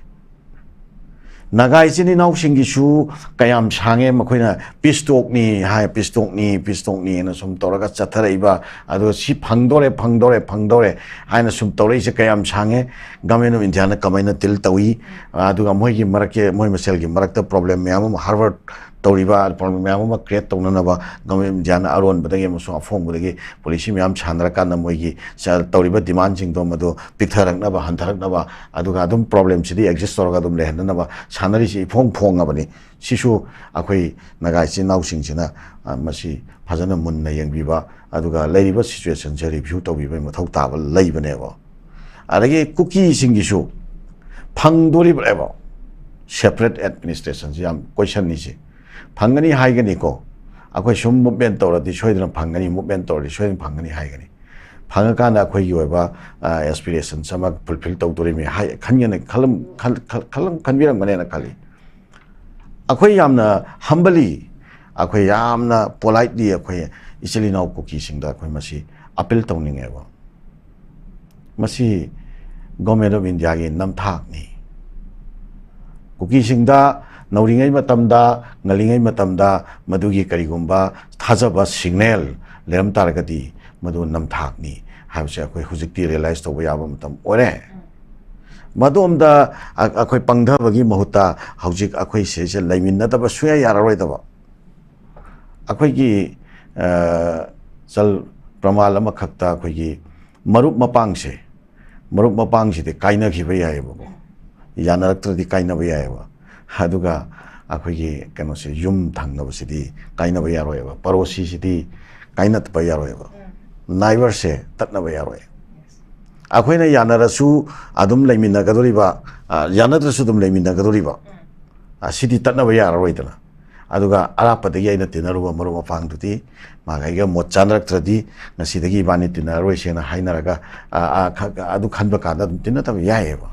ꯅꯥꯒꯥ ꯏꯆꯤꯟ ꯏꯅꯥꯎꯁꯤꯡꯒꯤꯁꯨ ꯀꯌꯥꯝ ꯁꯥꯡꯉꯦ ꯃꯈꯣꯏꯅ peace talkꯅꯤ ꯍꯥꯏ, peace talkꯅꯤ, peace talkꯅꯤꯅ ꯁꯨꯝ ꯇꯧꯔꯒ ꯆꯠꯊꯔꯛꯏꯕ, ꯑꯗꯨꯒ ꯁꯤ ꯐꯪꯗꯣꯔꯦ, ꯐꯪꯗꯣꯔꯦ, ꯐꯪꯗꯣꯔꯦ ꯍꯥꯏꯅ ꯁꯨꯝ ꯇꯧꯔꯛꯏꯁꯦ ꯀꯌꯥꯝ ꯁꯥꯡꯉꯦ? Government of Indiaꯅ ꯀꯃꯥꯏꯅ deal ꯇꯧꯏ? ꯑꯗꯨꯒ ꯃꯣꯏꯒꯤ ꯃꯔꯛꯀꯤ, ꯃꯣꯏ ꯃꯁꯦꯜꯒꯤ ꯃꯔꯛꯇ problem ꯃꯌꯥꯝ ꯑꯃ harbor ꯇꯧꯔꯤꯕ, problem ꯃꯌꯥꯝ ꯑꯃ create ꯇꯧꯅꯅꯕ Government of Indiaꯅ ꯑꯔꯣꯟꯕꯗꯒꯤ ꯑꯃꯁꯨꯡ ꯑꯐꯣꯡꯕꯗꯒꯤ policy ꯃꯌꯥꯝ ꯁꯥꯟꯅꯔꯀꯥꯟꯗ ꯃꯣꯏꯒꯤ ꯁ-, ꯇꯧꯔꯤꯕ demandꯁꯤꯡꯗꯣ ꯃꯗꯨ ꯄꯤꯛꯊꯔꯛꯅꯕ, ꯍꯟꯊꯔꯛꯅꯕ, ꯑꯗꯨꯒ ꯑꯗꯨꯝ problemꯁꯤꯗꯤ exist ꯇꯧꯔꯒ ꯑꯗꯨꯝ ꯂꯩꯍꯟꯅꯅꯕ ꯁꯥꯟꯅꯔꯤꯁꯤ ꯏꯐꯣꯡ ꯐꯣꯡꯉꯕꯅꯤ꯫ ꯁꯤꯁꯨ ꯑꯩꯈꯣꯏ ꯅꯥꯒꯥ ꯏꯆꯤꯟ ꯏꯅꯥꯎꯁꯤꯡꯁꯤꯅ, ꯑ, ꯃꯁꯤ ꯐꯖꯅ ꯃꯨꯟꯅ ꯌꯦꯡꯕꯤꯕ, ꯑꯗꯨꯒ ꯂꯩꯔꯤꯕ situationꯁꯦ review ꯇꯧꯕꯤꯕꯒꯤ ꯃꯊꯧ ꯇꯥꯕ ꯂꯩꯕꯅꯦꯕ꯫ ꯑꯗꯒꯤ ꯀꯨꯀꯤꯁꯤꯡꯒꯤꯁꯨ ꯐꯪꯗꯣꯔꯤꯕ꯭ꯔꯦꯕ separate administrationꯁꯤ? ꯌꯥꯝ questionꯅꯤꯁꯦ꯫ ꯐꯪꯒꯅꯤ ꯍꯥꯏꯒꯅꯤꯀꯣ, ꯑꯩꯈꯣꯏ ꯁꯨꯝ movement ꯇꯧꯔꯗꯤ ꯁꯣꯏꯗꯅ ꯐꯪꯒꯅꯤ, movement ꯇꯧꯔꯗꯤ ꯁꯣꯏꯗꯅ ꯐꯪꯒꯅꯤ ꯍꯥꯏꯒꯅꯤ꯫ ꯐꯪꯉꯀꯥꯟꯗ ꯑꯩꯈꯣꯏꯒꯤ ꯑꯣꯏꯕ, ꯑ, aspirations ꯑꯃ fulfill ꯇꯧꯗꯣꯔꯤꯕꯅꯤ ꯍꯥꯏ ꯈꯟꯒꯅꯤ, ꯈꯜꯂꯝ-, ꯈꯜ-, ꯈꯜ-, ꯈꯜꯂꯝ-, ꯈꯟꯕꯤꯔꯝꯒꯅꯦꯅ ꯈꯜꯂꯤ꯫ ꯑꯩꯈꯣꯏ ꯌꯥꯝꯅ humbly ꯑꯩꯈꯣꯏ ꯌꯥꯝꯅ politely ꯑꯩꯈꯣꯏ ꯏꯆꯤꯜ ꯏꯅꯥꯎ ꯀꯨꯀꯤꯁꯤꯡꯗ ꯑꯩꯈꯣꯏ ꯃꯁꯤ appeal ꯇꯧꯅꯤꯡꯉꯦꯕ꯫ ꯃꯁꯤ Government of Indiaꯒꯤ ꯅꯝꯊꯥꯛꯅꯤ꯫ ꯀꯨꯀꯤꯁꯤꯡꯗ ꯅꯧꯔꯤꯉꯩ ꯃꯇꯝꯗ, ꯉꯜꯂꯤꯉꯩ ꯃꯇꯝꯗ ꯃꯗꯨꯒꯤ ꯀꯔꯤꯒꯨꯝꯕ ꯊꯥꯖꯕ signal ꯂꯩꯔꯝ ꯇꯥꯔꯒꯗꯤ ꯃꯗꯨ ꯅꯝꯊꯥꯛꯅꯤ ꯍꯥꯏꯕꯁꯦ ꯑꯩꯈꯣꯏ ꯍꯧꯖꯤꯛꯇꯤ realize ꯇꯧꯕ ꯌꯥꯕ ꯃꯇꯝ ꯑꯣꯏꯔꯦ꯫ ꯃꯗꯣꯝꯗ ꯑ-, ꯑꯩꯈꯣꯏ ꯄꯪꯊꯕꯒꯤ ꯃꯍꯨꯠꯇ ꯍꯧꯖꯤꯛ ꯑꯩꯈꯣꯏ ꯁꯤꯁꯦ ꯂꯩꯃꯤꯟꯅꯗꯕ ꯁꯨꯡꯌꯥ ꯌꯥꯔꯔꯣꯏꯗꯕ꯫ ꯑꯩꯈꯣꯏꯒꯤ ꯆꯜ ꯄ꯭ꯔꯃꯥꯟ ꯑꯃꯈꯛꯇ ꯑꯩꯈꯣꯏꯒꯤ ꯃꯔꯨꯞ ꯃꯄꯥꯡꯁꯦ, ꯃꯔꯨꯞ ꯃꯄꯥꯡꯁꯤꯗꯤ ꯀꯥꯏꯅꯈꯤꯕ ꯌꯥꯏꯑꯕꯀꯣ, ꯌꯥꯅꯔꯛꯇ꯭ꯔꯗꯤ ꯀꯥꯏꯅꯕ ꯌꯥꯏꯑꯕ꯫ ꯑꯗꯨꯒ ꯑꯩꯈꯣꯏꯒꯤ ꯀꯩꯅꯣꯁꯦ, ꯌꯨꯝ ꯊꯪꯅꯕꯁꯤꯗꯤ ꯀꯥꯏꯅꯕ ꯌꯥꯔꯣꯏꯑꯕ, ꯄꯔꯣꯁꯤꯁꯤꯗꯤ ꯀꯥꯏꯅꯠꯄ ꯌꯥꯔꯣꯏꯑꯕ, ꯅꯥꯏꯕꯔꯁꯦ ꯇꯠꯅꯕ ꯌꯥꯔꯣꯏ꯫ ꯑꯩꯈꯣꯏꯅ ꯌꯥꯅꯔꯁꯨ ꯑꯗꯨꯝ ꯂꯩꯃꯤꯟꯅꯒꯗꯣꯔꯤꯕ, ꯌꯥꯅꯗ꯭ꯔꯁꯨ ꯑꯗꯨꯝ ꯂꯩꯃꯤꯟꯅꯒꯗꯣꯔꯤꯕ, ꯁꯤꯗꯤ ꯇꯠꯅꯕ ꯌꯥꯔꯔꯣꯏꯗꯅ꯫ ꯑꯗꯨꯒ ꯑꯔꯥꯞꯄꯗꯒꯤ ꯑꯩꯅ ꯇꯤꯟꯅꯔꯨꯕ ꯃꯔꯨꯞ ꯃꯄꯥꯡꯗꯨꯗꯤ ꯃꯥꯒ ꯑꯩꯒ ꯃꯣꯠ ꯆꯥꯅꯔꯛꯇ꯭ꯔꯗꯤ ꯉꯁꯤꯗꯒꯤ ꯏꯕꯥꯅꯤ ꯇꯤꯟꯅꯔꯔꯣꯏꯁꯦꯅ ꯍꯥꯏꯅꯔꯒ, ꯑꯗꯨ ꯈꯟꯕ ꯀꯥꯟꯗ ꯑꯗꯨꯝ ꯇꯤꯟꯅꯗꯕ ꯌꯥꯏꯑꯕ꯫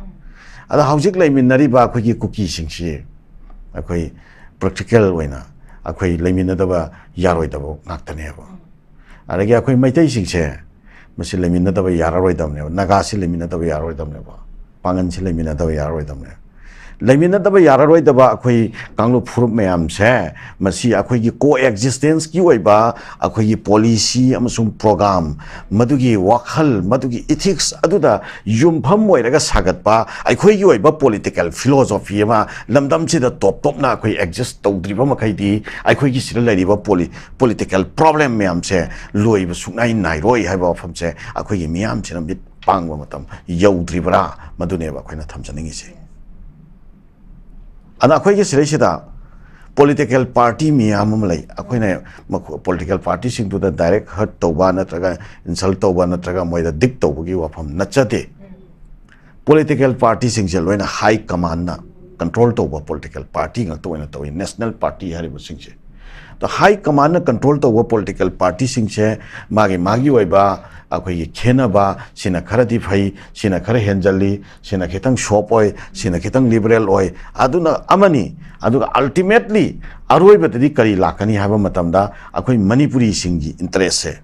ꯑꯗꯣ ꯍꯧꯖꯤꯛ ꯂꯩꯃꯤꯟꯅꯔꯤꯕ ꯑꯩꯈꯣꯏꯒꯤ ꯀꯨꯀꯤꯁꯤꯡꯁꯤ ꯑꯩꯈꯣꯏ ꯄ꯭ꯔꯦꯛꯇꯤꯀꯦꯜ ꯑꯣꯏꯅ ꯑꯩꯈꯣꯏ ꯂꯩꯃꯤꯟꯅꯗꯕ ꯌꯥꯔꯣꯏꯗꯕ ꯉꯥꯛꯇꯅꯦꯕ꯫ ꯑꯗꯒꯤ ꯑꯩꯈꯣꯏ ꯃꯩꯇꯩꯁꯤꯡꯁꯦ ꯃꯁꯤ ꯂꯩꯃꯤꯟꯅꯗꯕ ꯌꯥꯔꯔꯣꯏꯗꯕꯅꯦꯕ, ꯅꯥꯒꯥꯁꯤ ꯂꯩꯃꯤꯟꯅꯗꯕ ꯌꯥꯔꯔꯣꯏꯗꯕꯅꯦꯕ, ꯄꯥꯡꯒꯟꯁꯤ ꯂꯩꯃꯤꯟꯅꯗꯕ ꯌꯥꯔꯔꯣꯏꯗꯕꯅꯦꯕ꯫ ꯂꯩꯃꯤꯟꯅꯗꯕ ꯌꯥꯔꯔꯣꯏꯗꯕ ꯑꯩꯈꯣꯏ ꯀꯥꯡꯂꯨꯞ ꯐꯨꯔꯨꯞ ꯃꯌꯥꯝꯁꯦ, ꯃꯁꯤ ꯑꯩꯈꯣꯏꯒꯤ ꯀꯣ ꯑꯦꯛꯖꯤꯁꯇꯦꯟꯁꯀꯤ ꯑꯣꯏꯕ ꯑꯩꯈꯣꯏꯒꯤ ꯄꯣꯂꯤꯁꯤ ꯑꯃꯁꯨꯡ ꯄ꯭ꯔꯣꯒ꯭ꯔꯥꯝ, ꯃꯗꯨꯒꯤ ꯋꯥꯈꯜ, ꯃꯗꯨꯒꯤ ꯏꯊꯤꯛꯁ ꯑꯗꯨꯗ ꯌꯨꯝꯐꯝ ꯑꯣꯏꯔꯒ ꯁꯥꯒꯠꯄ ꯑꯩꯈꯣꯏꯒꯤ ꯑꯣꯏꯕ ꯄꯣꯂꯤꯇꯤꯀꯦꯜ ꯐꯤꯂꯣꯁꯣꯐꯤ ꯑꯃ ꯂꯝꯗꯝꯁꯤꯗ ꯇꯣꯞ ꯇꯣꯞꯅ ꯑꯩꯈꯣꯏ ꯑꯦꯛꯖꯤꯁ ꯇꯧꯗ꯭ꯔꯤꯕ ꯃꯈꯩꯗꯤ ꯑꯩꯈꯣꯏꯒꯤ ꯁꯤꯗ ꯂꯩꯔꯤꯕ ꯄꯣꯂꯤ ꯄꯣꯂꯤꯇꯤꯀꯦꯜ ꯄ꯭ꯔꯣꯕ꯭ꯂꯦꯝ ꯃꯌꯥꯝꯁꯦ ꯂꯣꯏꯕ ꯁꯨꯡꯅꯥꯏ ꯅꯥꯏꯔꯣꯏ ꯍꯥꯏꯕ ꯋꯥꯐꯝꯁꯦ ꯑꯩꯈꯣꯏꯒꯤ ꯃꯤꯌꯥꯝꯁꯤꯅ ꯃꯤꯠ ꯄꯥꯡꯕ ꯃꯇꯝ ꯌꯧꯗ꯭ꯔꯤꯕ꯭ꯔꯥ, ꯃꯗꯨꯅꯦꯕ ꯑꯩꯈꯣꯏꯅ ꯊꯝꯖꯅꯤꯡꯉꯤꯁꯦ꯫ ꯑꯗ ꯑꯩꯈꯣꯏꯒꯤ ꯁꯤꯗꯩꯁꯤꯗ ꯄꯣꯂꯤꯇꯤꯀꯦꯜ ꯄꯥꯔꯇꯤ ꯃꯌꯥꯝ ꯑꯃ ꯂꯩ꯫ ꯑꯩꯈꯣꯏꯅ ꯄꯣꯂꯤꯇꯤꯀꯦꯜ ꯄꯥꯔꯇꯤꯁꯤꯡꯗꯨꯗ ꯗꯥꯏꯔꯦꯛ ꯍꯔꯠ ꯇꯧꯕ ꯅꯠꯇ꯭ꯔꯒ ꯏꯟꯁꯜ ꯇꯧꯕ ꯅꯠꯇ꯭ꯔꯒ ꯃꯣꯏꯗ ꯗꯤꯛ ꯇꯧꯕꯒꯤ ꯋꯥꯐꯝ ꯅꯠꯆꯗꯦ꯫ ꯄꯣꯂꯤꯇꯤꯀꯦꯜ ꯄꯥꯔꯇꯤꯁꯤꯡꯁꯦ ꯂꯣꯏꯅ ꯍꯥꯏ ꯀꯃꯥꯟꯅ ꯀꯟꯇ꯭ꯔꯣꯜ ꯇꯧꯕ ꯄꯣꯂꯤꯇꯤꯀꯦꯜ ꯄꯥꯔꯇꯤ ꯉꯥꯛꯇ ꯑꯣꯏꯅ ꯇꯧꯏ, ꯅꯦꯁꯅꯦꯜ ꯄꯥꯔꯇꯤ ꯍꯥꯏꯔꯤꯕꯁꯤꯡꯁꯦ꯫ ꯑꯗꯣ ꯍꯥꯏ ꯀꯃꯥꯟꯅ ꯀꯟꯇ꯭ꯔꯣꯜ ꯇꯧꯕ ꯄꯣꯂꯤꯇꯤꯀꯦꯜ ꯄꯥꯔꯇꯤꯁꯤꯡꯁꯦ ꯃꯥꯒꯤ ꯃꯥꯒꯤ ꯑꯣꯏꯕ ꯑꯩꯈꯣꯏꯒꯤ ꯈꯦꯠꯅꯕ, ꯁꯤꯅ ꯈꯔꯗꯤ ꯐꯩ, ꯁꯤꯅ ꯈꯔ ꯍꯦꯟꯖꯜꯂꯤ, ꯁꯤꯅ ꯈꯤꯇꯪ ꯁꯣꯞ ꯑꯣꯏ, ꯁꯤꯅ ꯈꯤꯇꯪ ꯂꯤꯕꯔꯦꯜ ꯑꯣꯏ, ꯑꯗꯨꯅ ꯑꯃꯅꯤ꯫ ꯑꯗꯨꯒ ꯑꯜꯇꯤꯃꯦꯠꯂꯤ ꯑꯔꯣꯏꯕꯗꯗꯤ ꯀꯔꯤ ꯂꯥꯛꯀꯅꯤ ꯍꯥꯏꯕ ꯃꯇꯝꯗ ꯑꯩꯈꯣꯏ ꯃꯅꯤꯄꯨꯔꯤꯁꯤꯡꯒꯤ ꯏꯟꯇꯔꯦꯁꯁꯦ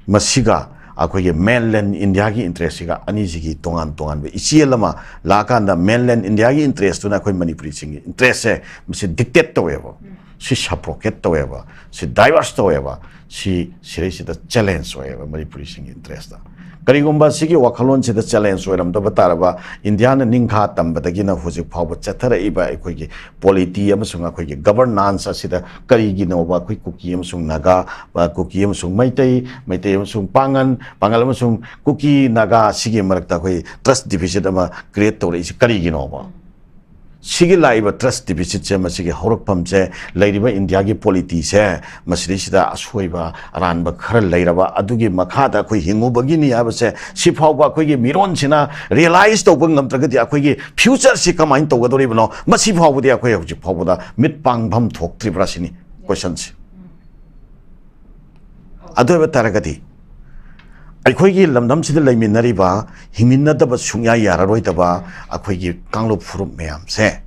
ꯃꯁꯤꯒ ꯑꯩꯈꯣꯏꯒꯤ ꯃꯦꯟꯂꯦꯟ ꯏꯟꯗꯤꯌꯥꯒꯤ ꯏꯟꯇꯔꯦꯁꯁꯤꯒ ꯑꯅꯤꯁꯤꯒꯤ ꯇꯣꯉꯥꯟ ꯇꯣꯉꯥꯟꯕ ꯏꯆꯦꯜ ꯑꯃ ꯂꯥꯛꯑꯀꯥꯟꯗ ꯃꯦꯟꯂꯦꯟ ꯏꯟꯗꯤꯌꯥꯒꯤ ꯏꯟꯇꯔꯦꯁꯇꯨꯅ ꯑꯩꯈꯣꯏ ꯃꯅꯤꯄꯨꯔꯤꯁꯤꯡꯒꯤ ꯏꯟꯇꯔꯦꯁꯁꯦ ꯃꯁꯤ ꯗꯤꯛꯇꯦꯠ ꯇꯧꯋꯦꯕ, ꯁꯤ ꯁꯐꯣꯀꯦꯠ ꯇꯧꯋꯦꯕ, ꯁꯤ ꯗꯥꯏꯚꯔꯁ ꯇꯧꯋꯦꯕ, ꯁꯤ ꯁꯤꯗꯩꯁꯤꯗ ꯆꯦꯂꯦꯟꯖ ꯑꯣꯏꯌꯦꯕ ꯃꯅꯤꯄꯨꯔꯤꯁꯤꯡꯒꯤ ꯏꯟꯇꯔꯦꯁꯇ꯫ ꯀꯔꯤꯒꯨꯝꯕ ꯁꯤꯒꯤ ꯋꯥꯈꯜꯂꯣꯟꯁꯤꯗ challenge ꯑꯣꯏꯔꯝꯗꯕ ꯇꯥꯔꯕ, ꯏꯟꯗꯤꯌꯥꯅ ꯅꯤꯡꯈꯥ ꯇꯝꯕꯗꯒꯤꯅ ꯍꯧꯖꯤꯛ ꯐꯥꯎꯕ ꯆꯠꯊꯔꯛꯏꯕ ꯑꯩꯈꯣꯏꯒꯤ polity ꯑꯃꯁꯨꯡ ꯑꯩꯈꯣꯏꯒꯤ governance ꯑꯁꯤꯗ ꯀꯔꯤꯒꯤꯅꯣꯕ ꯑꯩꯈꯣꯏ ꯀꯨꯀꯤ ꯑꯃꯁꯨꯡ ꯅꯥꯒꯥ, ꯑ, ꯀꯨꯀꯤ ꯑꯃꯁꯨꯡ ꯃꯩꯇꯩ, ꯃꯩꯇꯩ ꯑꯃꯁꯨꯡ ꯄꯥꯉꯟ, ꯄꯥꯉꯜ ꯑꯃꯁꯨꯡ ꯀꯨꯀꯤ ꯅꯥꯒꯥ ꯁꯤꯒꯤ ꯃꯔꯛꯇ ꯑꯩꯈꯣꯏ trust deficit ꯑꯃ create ꯇꯧꯔꯛꯏꯁꯤ ꯀꯔꯤꯒꯤꯅꯣꯕ? ꯁꯤꯒꯤ ꯂꯥꯛꯏꯕ trust deficitꯁꯦ, ꯃꯁꯤꯒꯤ ꯍꯧꯔꯛꯐꯝꯁꯦ, ꯂꯩꯔꯤꯕ ꯏꯟꯗꯤꯌꯥꯒꯤ polityꯁꯦ, ꯃꯁꯤꯗꯩꯁꯤꯗ ꯑꯁꯣꯏꯕ ꯑꯔꯥꯟꯕ ꯈꯔ ꯂꯩꯔꯕ ꯑꯗꯨꯒꯤ ꯃꯈꯥꯗ ꯑꯩꯈꯣꯏ ꯍꯤꯡꯉꯨꯕꯒꯤꯅꯤ ꯍꯥꯏꯕꯁꯦ ꯁꯤ ꯐꯥꯎꯕ ꯑꯩꯈꯣꯏꯒꯤ ꯃꯤꯔꯣꯟꯁꯤꯅ realize ꯇꯧꯕ ꯉꯝꯗ꯭ꯔꯒꯗꯤ ꯑꯩꯈꯣꯏꯒꯤ futureꯁꯤ ꯀꯃꯥꯏꯅ ꯇꯧꯒꯗꯧꯔꯤꯕꯅꯣ? ꯃꯁꯤ ꯐꯥꯎꯕꯗꯤ ꯑꯩꯈꯣꯏ ꯍꯧꯖꯤꯛ ꯐꯥꯎꯕꯗ ꯃꯤꯠ ꯄꯥꯡꯐꯝ ꯊꯣꯛꯇ꯭ꯔꯤꯕ꯭ꯔꯥ ꯁꯤꯅꯤ questionꯁꯦ꯫ ꯑꯗꯨ ꯑꯣꯏꯕ ꯇꯥꯔꯒꯗꯤ ꯑꯩꯈꯣꯏꯒꯤ ꯂꯝꯗꯝꯁꯤꯗ ꯂꯩꯃꯤꯟꯅꯔꯤꯕ, ꯍꯤꯡꯃꯤꯟꯅꯗꯕ ꯁꯨꯡꯌꯥ ꯌꯥꯔꯔꯣꯏꯗꯕ ꯑꯩꯈꯣꯏꯒꯤ ꯀꯥꯡꯂꯨꯞ ꯐꯨꯔꯨꯞ ꯃꯌꯥꯝꯁꯦ,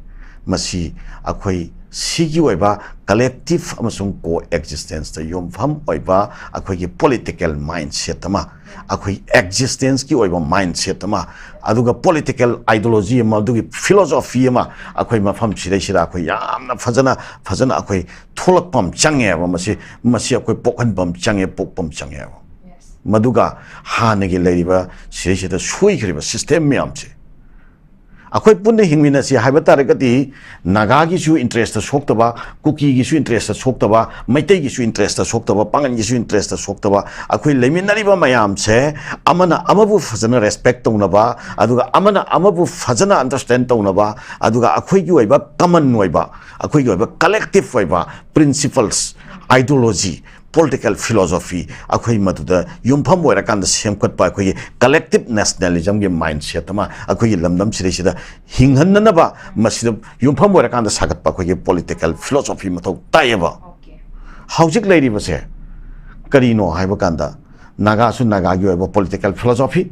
ꯃꯁꯤ ꯑꯩꯈꯣꯏ ꯁꯤꯒꯤ ꯑꯣꯏꯕ collective ꯑꯃꯁꯨꯡ co-existenceꯇ ꯌꯨꯝꯐꯝ ꯑꯣꯏꯕ ꯑꯩꯈꯣꯏꯒꯤ political mindset ꯑꯃ, ꯑꯩꯈꯣꯏ existenceꯀꯤ ꯑꯣꯏꯕ mindset ꯑꯃ, ꯑꯗꯨꯒ political ideology ꯑꯃ, ꯑꯗꯨꯒꯤ philosophy ꯑꯃ ꯑꯩꯈꯣꯏ ꯃꯐꯝ ꯁꯤꯗꯩꯁꯤꯗ ꯑꯩꯈꯣꯏ ꯌꯥꯝꯅ ꯐꯖꯅ, ꯐꯖꯅ ꯑꯩꯈꯣꯏ ꯊꯣꯛꯂꯛꯄ ꯑꯃ ꯆꯪꯉꯦꯕ꯫ ꯃꯁꯤ, ꯃꯁꯤ ꯑꯩꯈꯣꯏ ꯄꯣꯛꯍꯟꯕ ꯑꯃ ꯆꯪꯉꯦ, ꯄꯣꯛꯄ ꯑꯃ ꯆꯪꯉꯦꯕ꯫ ꯃꯗꯨꯒ ꯍꯥꯟꯅꯒꯤ ꯂꯩꯔꯤꯕ ꯁꯤꯗꯩꯁꯤꯗ ꯁꯣꯏꯈ꯭ꯔꯤꯕ system ꯃꯌꯥꯝꯁꯦ ꯑꯩꯈꯣꯏ ꯄꯨꯟꯅ ꯍꯤꯡꯃꯤꯟꯅꯁꯤ ꯍꯥꯏꯕ ꯇꯥꯔꯒꯗꯤ, ꯅꯥꯒꯥꯒꯤꯁꯨ interestꯇ ꯁꯣꯛꯇꯕ, ꯀꯨꯀꯤꯒꯤꯁꯨ interestꯇ ꯁꯣꯛꯇꯕ, ꯃꯩꯇꯩꯒꯤꯁꯨ interestꯇ ꯁꯣꯛꯇꯕ, ꯄꯥꯉꯟꯒꯤꯁꯨ interestꯇ ꯁꯣꯛꯇꯕ, ꯑꯩꯈꯣꯏ ꯂꯩꯃꯤꯟꯅꯔꯤꯕ ꯃꯌꯥꯝꯁꯦ ꯑꯃꯅ ꯑꯃꯕꯨ ꯐꯖꯅ respect ꯇꯧꯅꯕ, ꯑꯗꯨꯒ ꯑꯃꯅ ꯑꯃꯕꯨ ꯐꯖꯅ understand ꯇꯧꯅꯕ, ꯑꯗꯨꯒ ꯑꯩꯈꯣꯏꯒꯤ ꯑꯣꯏꯕ common ꯑꯣꯏꯕ, ꯑꯩꯈꯣꯏꯒꯤ ꯑꯣꯏꯕ collective ꯑꯣꯏꯕ principles, ideology, political philosophy, ꯑꯩꯈꯣꯏ ꯃꯗꯨꯗ ꯌꯨꯝꯐꯝ ꯑꯣꯏꯔꯀꯥꯟꯗ ꯁꯦꯝꯒꯠꯄ ꯑꯩꯈꯣꯏꯒꯤ collective nationalismꯒꯤ mindset ꯑꯃ ꯑꯩꯈꯣꯏꯒꯤ ꯂꯝꯗꯝ ꯁꯤꯗꯩꯁꯤꯗ ꯍꯤꯡꯍꯟꯅꯅꯕ, ꯃꯁꯤꯗ ꯌꯨꯝꯐꯝ ꯑꯣꯏꯔꯀꯥꯟꯗ ꯁꯥꯒꯠꯄ ꯑꯩꯈꯣꯏꯒꯤ political philosophy ꯃꯊꯧ ꯇꯥꯏꯌꯦꯕ꯫ ꯍꯧꯖꯤꯛ ꯂꯩꯔꯤꯕꯁꯦ ꯀꯔꯤꯅꯣ ꯍꯥꯏꯕ ꯀꯥꯟꯗ, ꯅꯥꯒꯥꯁꯨ ꯅꯥꯒꯥꯒꯤ ꯑꯣꯏꯕ political philosophy,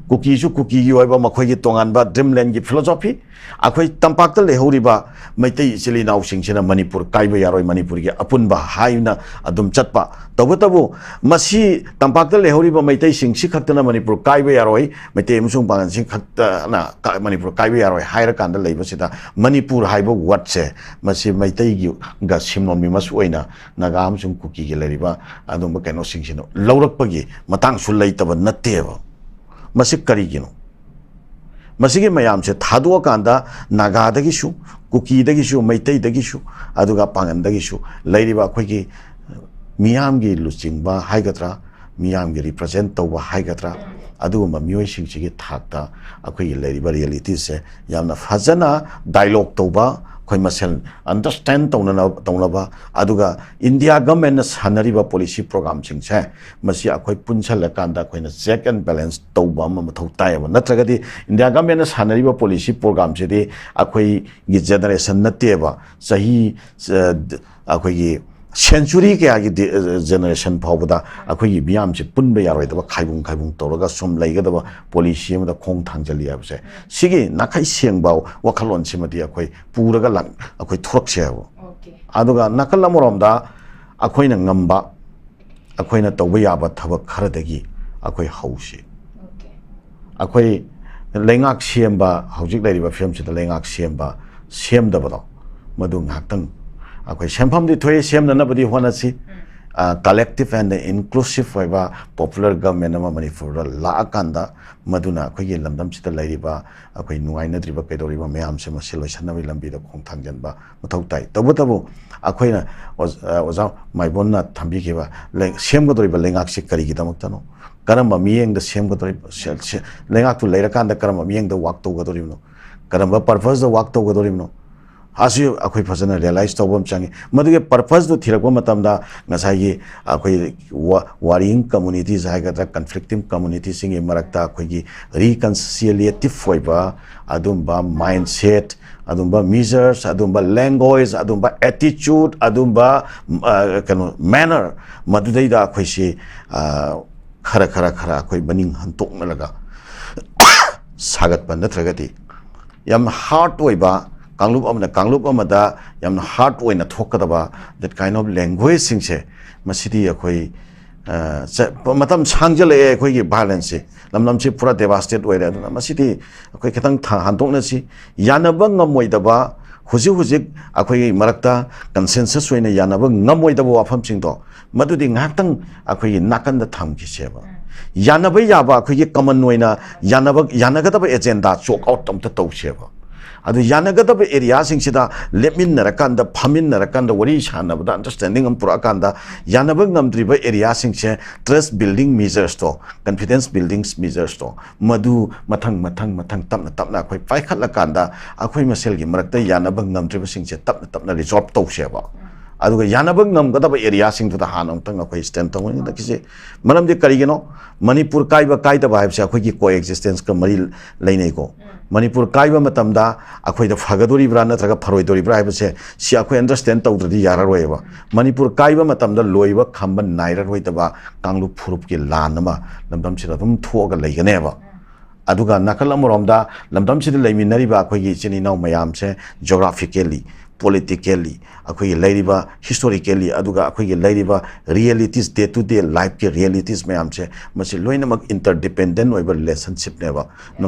ꯀꯨꯀꯤꯁꯨ ꯀꯨꯀꯤꯒꯤ ꯑꯣꯏꯕ ꯃꯈꯣꯏꯒꯤ ꯇꯣꯉꯥꯟꯕ dreamlandꯒꯤ philosophy, ꯑꯩꯈꯣꯏ ꯇꯝꯄꯥꯛꯇ ꯂꯩꯍꯧꯔꯤꯕ ꯃꯩꯇꯩ ꯏꯆꯤꯜ ꯏꯅꯥꯎꯁꯤꯡꯁꯤꯅ ꯃꯅꯤꯄꯨꯔ ꯀꯥꯏꯕ ꯌꯥꯔꯣꯏ, ꯃꯅꯤꯄꯨꯔꯒꯤ ꯑꯄꯨꯟꯕ ꯍꯥꯏꯅ ꯑꯗꯨꯝ ꯆꯠꯄ꯫ ꯇꯧꯕꯇꯕꯨ ꯃꯁꯤ ꯇꯝꯄꯥꯛꯇ ꯂꯩꯍꯧꯔꯤꯕ ꯃꯩꯇꯩꯁꯤꯡꯁꯤ ꯈꯛꯇꯅ ꯃꯅꯤꯄꯨꯔ ꯀꯥꯏꯕ ꯌꯥꯔꯣꯏ, ꯃꯩꯇꯩ ꯑꯃꯁꯨꯡ ꯄꯥꯉꯜꯁꯤꯡ ꯈꯛꯇꯅ ꯀ-, ꯃꯅꯤꯄꯨꯔ ꯀꯥꯏꯕ ꯌꯥꯔꯣꯏ ꯍꯥꯏꯔꯀꯥꯟꯗ ꯂꯩꯕꯁꯤꯗ ꯃꯅꯤꯄꯨꯔ ꯍꯥꯏꯕ wordꯁꯦ ꯃꯁꯤ ꯃꯩꯇꯩꯒꯤꯒ synonymous ꯑꯣꯏꯅ ꯅꯥꯒꯥ ꯑꯃꯁꯨꯡ ꯀꯨꯀꯤꯒꯤ ꯂꯩꯔꯤꯕ ꯑꯗꯨꯝꯕ ꯀꯩꯅꯣꯁꯤꯡꯁꯤꯅ ꯂꯧꯔꯛꯄꯒꯤ ꯃꯇꯥꯡꯁꯨ ꯂꯩꯇꯕ ꯅꯠꯇꯦꯕ꯫ ꯃꯁꯤ ꯀꯔꯤꯒꯤꯅꯣ? ꯃꯁꯤꯒꯤ ꯃꯌꯥꯝꯁꯦ ꯊꯥꯗꯣꯛꯑꯀꯥꯟꯗ ꯅꯥꯒꯥꯗꯒꯤꯁꯨ, ꯀꯨꯀꯤꯗꯒꯤꯁꯨ, ꯃꯩꯇꯩꯗꯒꯤꯁꯨ, ꯑꯗꯨꯒ ꯄꯥꯡꯒꯟꯗꯒꯤꯁꯨ ꯂꯩꯔꯤꯕ ꯑꯩꯈꯣꯏꯒꯤ ꯃꯤꯌꯥꯝꯒꯤ ꯂꯨꯆꯤꯡꯕ ꯍꯥꯏꯒꯗ꯭ꯔꯥ, ꯃꯤꯌꯥꯝꯒꯤ represent ꯇꯧꯕ ꯍꯥꯏꯒꯗ꯭ꯔꯥ, ꯑꯗꯨꯒꯨꯝꯕ ꯃꯤꯑꯣꯏꯁꯤꯡꯁꯤꯒꯤ ꯊꯥꯛꯇ ꯑꯩꯈꯣꯏꯒꯤ ꯂꯩꯔꯤꯕ realityꯁꯦ ꯌꯥꯝꯅ ꯐꯖꯅ dialogue ꯇꯧꯕ, ꯑꯩꯈꯣꯏ ꯃꯁꯦꯜ understand ꯇꯧꯅꯅ-, ꯇꯧꯅꯕ, ꯑꯗꯨꯒ India governmentꯅ ꯁꯥꯟꯅꯔꯤꯕ policy programꯁꯤꯡꯁꯦ, ꯃꯁꯤ ꯑꯩꯈꯣꯏ ꯄꯨꯟꯁꯜꯂꯀꯥꯟꯗ ꯑꯩꯈꯣꯏꯅ check and balance ꯇꯧꯕ ꯑꯃ ꯃꯊꯧ ꯇꯥꯏꯌꯦꯕ꯫ ꯅꯠꯇ꯭ꯔꯒꯗꯤ India governmentꯅ ꯁꯥꯟꯅꯔꯤꯕ policy programꯁꯤꯗꯤ ꯑꯩꯈꯣꯏꯒꯤ generation ꯅꯠꯇꯦꯕ, ꯆꯍꯤ, ꯑ, ꯑꯩꯈꯣꯏꯒꯤ century ꯀꯌꯥꯒꯤ ꯗꯤ-, ꯑ, generation ꯐꯥꯎꯕꯗ ꯑꯩꯈꯣꯏꯒꯤ ꯃꯤꯌꯥꯝꯁꯦ ꯄꯨꯟꯕ ꯌꯥꯔꯣꯏꯗꯕ, ꯈꯥꯏꯕꯨꯡ ꯈꯥꯏꯕꯨꯡ ꯇꯧꯔꯒ ꯁꯨꯝ ꯂꯩꯒꯗꯕ policy ꯑꯃꯗ ꯈꯣꯡ ꯊꯥꯡꯖꯜꯂꯤ ꯍꯥꯏꯕꯁꯦ, ꯁꯤꯒꯤ ꯅꯥꯈꯩ ꯁꯦꯡꯕ ꯋꯥꯈꯜꯂꯣꯟꯁꯤꯃꯗꯤ ꯑꯩꯈꯣꯏ ꯄꯨꯔꯒ ꯂꯥꯛ-, ꯑꯩꯈꯣꯏ ꯊꯣꯔꯛꯁꯦ ꯍꯥꯏꯕ꯫ Okay. ꯑꯗꯨꯒ ꯅꯥꯀꯜ ꯑꯃꯔꯣꯝꯗ ꯑꯩꯈꯣꯏꯅ ꯉꯝꯕ, ꯑꯩꯈꯣꯏꯅ ꯇꯧꯕ ꯌꯥꯕ ꯊꯕꯛ ꯈꯔꯗꯒꯤ ꯑꯩꯈꯣꯏ ꯍꯧꯁꯤ꯫ Okay. ꯑꯩꯈꯣꯏ ꯂꯩꯉꯥꯛ ꯁꯦꯝꯕ, ꯍꯧꯖꯤꯛ ꯂꯩꯔꯤꯕ ꯐꯤꯕꯝꯁꯤꯗ ꯂꯩꯉꯥꯛ ꯁꯦꯝꯕ, ꯁꯦꯝꯗꯕꯗꯣ, ꯃꯗꯨ ꯉꯥꯏꯍꯥꯛꯇꯪ ꯑꯩꯈꯣꯏ ꯁꯦꯟꯐꯝꯗꯤ ꯊꯣꯛꯏ, ꯁꯦꯝꯅꯅꯕꯗꯤ ꯍꯣꯠꯅꯁꯤ꯫ ꯑ, collective and inclusive ꯑꯣꯏꯕ popular government ꯑꯃ ꯃꯅꯤꯄꯨꯔꯗ ꯂꯥꯛꯑꯀꯥꯟꯗ, ꯃꯗꯨꯅ ꯑꯩꯈꯣꯏꯒꯤ ꯂꯝꯗꯝꯁꯤꯗ ꯂꯩꯔꯤꯕ ꯑꯩꯈꯣꯏ ꯅꯨꯡꯉꯥꯏꯅꯗ꯭ꯔꯤꯕ ꯀꯩꯗꯧꯔꯤꯕ ꯃꯌꯥꯝꯁꯦ ꯃꯁꯤ ꯂꯣꯏꯁꯟꯅꯕꯒꯤ ꯂꯝꯕꯤꯗ ꯈꯣꯡ ꯊꯥꯡꯖꯟꯕ ꯃꯊꯧ ꯇꯥꯏ꯫ ꯇꯧꯕꯇꯕꯨ ꯑꯩꯈꯣꯏꯅ ꯑꯣꯖ-, ꯑ, ꯑꯣꯖꯥ ꯃꯥꯏꯕꯣꯟꯅ ꯊꯝꯕꯤꯈꯤꯕ ꯂꯩ-, ꯁꯦꯝꯒꯗꯧꯔꯤꯕ ꯂꯩꯉꯥꯛꯁꯤ ꯀꯔꯤꯒꯤꯗꯃꯛꯇꯅꯣ? ꯀꯔꯝꯕ ꯃꯤꯠꯌꯦꯡꯗ ꯁꯦꯝꯒꯗꯧꯔꯤꯕ? ꯁꯦ-, ꯁꯦ-, ꯂꯩꯉꯥꯛꯇꯨ ꯂꯩꯔꯀꯥꯟꯗ ꯀꯔꯝꯕ ꯃꯤꯠꯌꯦꯡꯗ work ꯇꯧꯒꯗꯧꯔꯤꯕꯅꯣ? ꯀꯔꯝꯕ purposeꯗ work ꯇꯧꯒꯗꯧꯔꯤꯕꯅꯣ? ꯑꯁꯤ ꯑꯩꯈꯣꯏ ꯐꯖꯅ realize ꯇꯧꯕ ꯑꯃ ꯆꯪꯉꯤ꯫ ꯃꯗꯨꯒꯤ purposeꯗꯨ ꯊꯤꯔꯛꯄ ꯃꯇꯝꯗ ꯉꯁꯥꯏꯒꯤ ꯑꯩꯈꯣꯏ ꯋꯥ-, warring communities ꯍꯥꯏꯒꯗ꯭ꯔꯥ, conflicting communityꯁꯤꯡꯒꯤ ꯃꯔꯛꯇ ꯑꯩꯈꯣꯏꯒꯤ reconciliative ꯑꯣꯏꯕ ꯑꯗꯨꯝꯕ mindset, ꯑꯗꯨꯝꯕ measures, ꯑꯗꯨꯝꯕ language, ꯑꯗꯨꯝꯕ attitude, ꯑꯗꯨꯝꯕ, ꯑ, ꯀꯩꯅꯣ, manner, ꯃꯗꯨꯗꯩꯗ ꯑꯩꯈꯣꯏꯁꯤ, ꯑ, ꯈꯔ, ꯈꯔ, ꯈꯔ ꯑꯩꯈꯣꯏ ꯃꯅꯤꯡ ꯍꯟꯇꯣꯛꯅꯔꯒ ꯁꯥꯒꯠꯄ ꯅꯠꯇ꯭ꯔꯒꯗꯤ ꯌꯥꯝꯅ hard ꯑꯣꯏꯕ, ꯀꯥꯡꯂꯨꯞ ꯑꯃꯅ ꯀꯥꯡꯂꯨꯞ ꯑꯃꯗ ꯌꯥꯝꯅ hard ꯑꯣꯏꯅ ꯊꯣꯛꯀꯗꯕ that kind of languageꯁꯤꯡꯁꯦ, ꯃꯁꯤꯗꯤ ꯑꯩꯈꯣꯏ, ꯑ, ꯆ-, ꯃꯇꯝ ꯁꯥꯡꯖꯜꯂꯛꯑꯦ ꯑꯩꯈꯣꯏꯒꯤ violenceꯁꯦ꯫ ꯂꯝꯗꯝꯁꯤ ꯄꯨꯔꯥ devastate ꯑꯣꯏꯔꯦ꯫ ꯑꯗꯨꯅ ꯃꯁꯤꯗꯤ ꯑꯩꯈꯣꯏ ꯈꯤꯇꯪ ꯊ-, ꯍꯟꯗꯣꯛꯅꯁꯤ꯫ ꯌꯥꯅꯕ ꯉꯝꯃꯣꯏꯗꯕ, ꯍꯧꯖꯤꯛ ꯍꯧꯖꯤꯛ ꯑꯩꯈꯣꯏꯒꯤ ꯃꯔꯛꯇ consensus ꯑꯣꯏꯅ ꯌꯥꯅꯕ ꯉꯝꯃꯣꯏꯗꯕ ꯋꯥꯐꯝꯁꯤꯡꯗꯣ, ꯃꯗꯨꯗꯤ ꯉꯥꯏꯍꯥꯛꯇꯪ ꯑꯩꯈꯣꯏꯒꯤ ꯅꯥꯀꯟꯗ ꯊꯝꯈꯤꯁꯦꯕ꯫ ꯌꯥꯅꯕ ꯌꯥꯕ, ꯑꯩꯈꯣꯏꯒꯤ ꯀꯃꯟ ꯑꯣꯏꯅ ꯌꯥꯅꯕ, ꯌꯥꯅꯒꯗꯕ ꯑꯦꯖꯦꯟꯗꯥ ꯆꯣꯛ ꯑꯥꯎꯠ ꯑꯝꯇ ꯇꯧꯁꯦꯕ꯫ ꯑꯗꯨ ꯌꯥꯅꯒꯗꯕ ꯑꯦꯔꯤꯌꯥꯁꯤꯡꯁꯤꯗ ꯂꯦꯞꯃꯤꯟꯅꯔꯀꯥꯟꯗ, ꯐꯝꯃꯤꯟꯅꯔꯀꯥꯟꯗ, ꯋꯥꯔꯤ ꯁꯥꯟꯅꯕꯗ ꯑꯟꯗꯔꯁ꯭ꯇꯦꯟꯗꯤꯡ ꯑꯃ ꯄꯨꯔꯛꯑꯀꯥꯟꯗ, ꯌꯥꯅꯕ ꯉꯝꯗ꯭ꯔꯤꯕ ꯑꯦꯔꯤꯌꯥꯁꯤꯡꯁꯦ, ꯇ꯭ꯔꯁ ꯕꯤꯜꯗꯤꯡ ꯃꯤꯖꯔꯁꯇꯣ, ꯀꯟꯐꯤꯗꯦꯟꯁ ꯕꯤꯜꯗꯤꯡ ꯃꯤꯖꯔꯁꯇꯣ, ꯃꯗꯨ ꯃꯊꯪ ꯃꯊꯪ ꯃꯊꯪ ꯇꯞꯅ ꯇꯞꯅ ꯑꯩꯈꯣꯏ ꯄꯥꯏꯈꯠꯂꯀꯥꯟꯗ, ꯑꯩꯈꯣꯏ ꯃꯁꯦꯜꯒꯤ ꯃꯔꯛꯇ ꯌꯥꯅꯕ ꯉꯝꯗ꯭ꯔꯤꯕꯁꯤꯡꯁꯦ ꯇꯞꯅ ꯇꯞꯅ ꯔꯤꯖꯣꯜꯕ ꯇꯧꯁꯦꯕ꯫ ꯑꯗꯨꯒ ꯌꯥꯅꯕ ꯉꯝꯒꯗꯕ ꯑꯦꯔꯤꯌꯥꯁꯤꯡꯗꯨꯗ ꯍꯥꯟꯅ ꯑꯃꯨꯛꯇꯪ ꯑꯩꯈꯣꯏ ꯁ꯭ꯇꯦꯟ ꯇꯧꯃꯤꯟꯅꯈꯤꯁꯦ꯫ ꯃꯔꯝꯗꯤ ꯀꯔꯤꯒꯤꯅꯣ? ꯃꯅꯤꯄꯨꯔ ꯀꯥꯏꯕ ꯀꯥꯏꯗꯕ ꯍꯥꯏꯕꯁꯦ ꯑꯩꯈꯣꯏꯒꯤ ꯀꯣ ꯑꯦꯛꯖꯤꯁꯇꯦꯟꯁꯀ ꯃꯔꯤ ꯂꯩꯅꯩꯀꯣ꯫ ꯃꯅꯤꯄꯨꯔ ꯀꯥꯏꯕ ꯃꯇꯝꯗ ꯑꯩꯈꯣꯏꯗ ꯐꯒꯗꯣꯔꯤꯕ꯭ꯔꯥ ꯅꯠꯇ꯭ꯔꯒ ꯐꯔꯣꯏꯗꯣꯔꯤꯕ꯭ꯔꯥ ꯍꯥꯏꯕꯁꯦ, ꯁꯤ ꯑꯩꯈꯣꯏ ꯑꯟꯗꯔꯁ꯭ꯇꯦꯟ ꯇꯧꯗ꯭ꯔꯗꯤ ꯌꯥꯔꯔꯣꯏꯕ꯫ ꯃꯅꯤꯄꯨꯔ ꯀꯥꯏꯕ ꯃꯇꯝꯗ ꯂꯣꯏꯕ ꯈꯝꯕ ꯅꯥꯏꯔꯔꯣꯏꯗꯕ ꯀꯥꯡꯂꯨꯞ ꯐꯨꯔꯨꯞꯀꯤ ꯂꯥꯟ ꯑꯃ ꯂꯝꯗꯝꯁꯤꯗ ꯑꯗꯨꯝ ꯊꯣꯛꯑꯒ ꯂꯩꯒꯅꯦꯕ꯫ ꯑꯗꯨꯒ ꯅꯥꯀꯜ ꯑꯃꯔꯣꯝꯗ ꯂꯝꯗꯝꯁꯤꯗ ꯂꯩꯃꯤꯟꯅꯔꯤꯕ ꯑꯩꯈꯣꯏꯒꯤ ꯏꯆꯤꯟ ꯏꯅꯥꯎ ꯃꯌꯥꯝꯁꯦ, ꯖꯣꯒ꯭ꯔꯥꯐꯤꯀꯦꯜꯂꯤ, ꯄꯣꯂꯤꯇꯤꯀꯦꯜꯂꯤ, ꯑꯩꯈꯣꯏꯒꯤ ꯂꯩꯔꯤꯕ ꯍꯤꯁꯇꯣꯔꯤꯀꯦꯜꯂꯤ, ꯑꯗꯨꯒ ꯑꯩꯈꯣꯏꯒꯤ ꯂꯩꯔꯤꯕ ꯔꯤꯌꯦꯂꯤꯇꯤꯁ, ꯗꯦ ꯇꯨ ꯗꯦ ꯂꯥꯏꯐꯀꯤ ꯔꯤꯌꯦꯂꯤꯇꯤꯁ ꯃꯌꯥꯝꯁꯦ, ꯃꯁꯤ ꯂꯣꯏꯅꯃꯛ ꯏꯟꯇꯔꯗꯤꯄꯦꯟꯗꯦꯟ ꯑꯣꯏꯕ ꯔꯤꯂꯦꯁꯟꯁꯤꯞꯅꯦꯕ꯫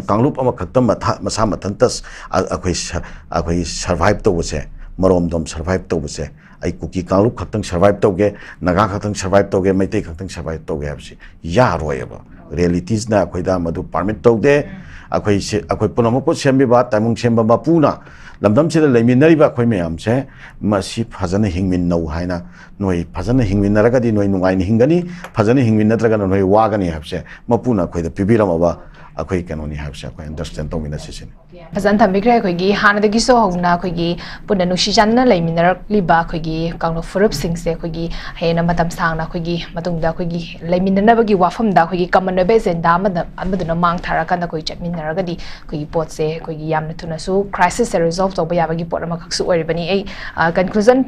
ꯀꯥꯡꯂꯨꯞ ꯑꯃꯈꯛꯇ ꯃꯊꯥ-, ꯃꯁꯥ ꯃꯊꯟꯇ ꯁ-, ꯑ-, ꯑꯩꯈꯣꯏ ꯁ-, ꯑꯩꯈꯣꯏ ꯁꯔꯚꯥꯏꯚ ꯇꯧꯕꯁꯦ, ꯃꯔꯣꯝꯗꯣꯝ ꯁꯔꯚꯥꯏꯚ ꯇꯧꯕꯁꯦ, ꯑꯩ ꯀꯨꯀꯤ ꯀꯥꯡꯂꯨꯞ ꯈꯛꯇꯪ ꯁꯔꯚꯥꯏꯚ ꯇꯧꯒꯦ, ꯅꯥꯒꯥ ꯈꯛꯇꯪ ꯁꯔꯚꯥꯏꯚ ꯇꯧꯒꯦ, ꯃꯩꯇꯩ ꯈꯛꯇꯪ ꯁꯔꯚꯥꯏꯚ ꯇꯧꯒꯦ ꯍꯥꯏꯕꯁꯤ ꯌꯥꯔꯣꯏꯕ꯫ ꯔꯤꯌꯦꯂꯤꯇꯤꯁꯅ ꯑꯩꯈꯣꯏꯗ ꯃꯗꯨ ꯄꯥꯔꯃꯤꯠ ꯇꯧꯗꯦ꯫ ꯑꯩꯈꯣꯏ ꯁꯤ-, ꯑꯩꯈꯣꯏ ꯄꯨꯝꯅꯃꯛꯄꯨ ꯁꯦꯝꯕꯤꯕ, ꯇꯥꯏꯕꯪ ꯁꯦꯝꯕ ꯃꯄꯨꯅ ꯂꯝꯗꯝꯁꯤꯗ ꯂꯩꯃꯤꯟꯅꯔꯤꯕ ꯑꯩꯈꯣꯏ ꯃꯌꯥꯝꯁꯦ, ꯃꯁꯤ ꯐꯖꯅ ꯍꯤꯡꯃꯤꯟꯅꯧ ꯍꯥꯏꯅ, ꯅꯣꯏ ꯐꯖꯅ ꯍꯤꯡꯃꯤꯟꯅꯔꯒꯗꯤ ꯅꯣꯏ ꯅꯨꯡꯉꯥꯏꯅ ꯍꯤꯡꯒꯅꯤ, ꯐꯖꯅ ꯍꯤꯡꯃꯤꯟꯅꯗ꯭ꯔꯒꯅ ꯅꯣꯏ ꯋꯥꯒꯅꯤ ꯍꯥꯏꯕꯁꯦ ꯃꯄꯨꯅ ꯑꯩꯈꯣꯏꯗ ꯄꯤꯕꯤꯔꯝꯃꯕ ꯑꯩꯈꯣꯏ ꯀꯩꯅꯣꯅꯤ ꯍꯥꯏꯕꯁꯦ ꯑꯩꯈꯣꯏ ꯑꯟꯗꯔꯁ꯭ꯇꯦꯟ ꯇꯧꯃꯤꯟꯅꯁꯤ ꯁꯤꯅꯤ꯫ ꯐꯖꯅ ꯊꯝꯕꯤꯈ꯭ꯔꯦ꯫ ꯑꯩꯈꯣꯏꯒꯤ ꯍꯥꯟꯅꯗꯒꯤꯁꯨ ꯍꯧꯅ ꯑꯩꯈꯣꯏꯒꯤ ꯄꯨꯟꯅ ꯅꯨꯡꯁꯤ ꯆꯥꯟꯅꯅ ꯂꯩꯃꯤꯟꯅꯔꯛꯂꯤꯕ ꯑꯩꯈꯣꯏꯒꯤ ꯀꯥꯡꯂꯨꯞ ꯐꯨꯔꯨꯞꯁꯤꯡꯁꯦ ꯑꯩꯈꯣꯏꯒꯤ ꯍꯦꯟꯅ ꯃꯇꯝ ꯁꯥꯡꯅ ꯑꯩꯈꯣꯏꯒꯤ ꯃꯇꯨꯡꯗ ꯑꯩꯈꯣꯏꯒꯤ ꯂꯩꯃꯤꯟꯅꯅꯕꯒꯤ ꯋꯥꯐꯝꯗ ꯑꯩꯈꯣꯏꯒꯤ ꯀꯃꯟ ꯑꯣꯏꯕ ꯑꯦꯖꯦꯟꯗꯥ ꯑꯃꯗ, ꯑꯃꯗꯨꯅ ꯃꯥꯡ ꯊꯥꯔꯀꯥꯟꯗ ꯑꯩꯈꯣꯏ ꯆꯠꯃꯤꯟꯅꯔꯒꯗꯤ ꯑꯩꯈꯣꯏꯒꯤ ꯄꯣꯠꯁꯦ ꯑꯩꯈꯣꯏꯒꯤ ꯌꯥꯝꯅ ꯊꯨꯅꯁꯨ ꯀ꯭ꯔꯥꯏꯁꯤꯁꯁꯦ ꯔꯤꯖꯣꯜꯕ ꯇꯧꯕ ꯌꯥꯕꯒꯤ ꯄꯣꯠ ꯑꯃꯈꯛꯁꯨ ꯑꯣꯏꯔꯤꯕꯅꯤ꯫ ꯑꯩ, ꯑ, ꯀꯟꯀ꯭ꯂꯨꯖꯟ ꯄꯣꯏꯟꯠ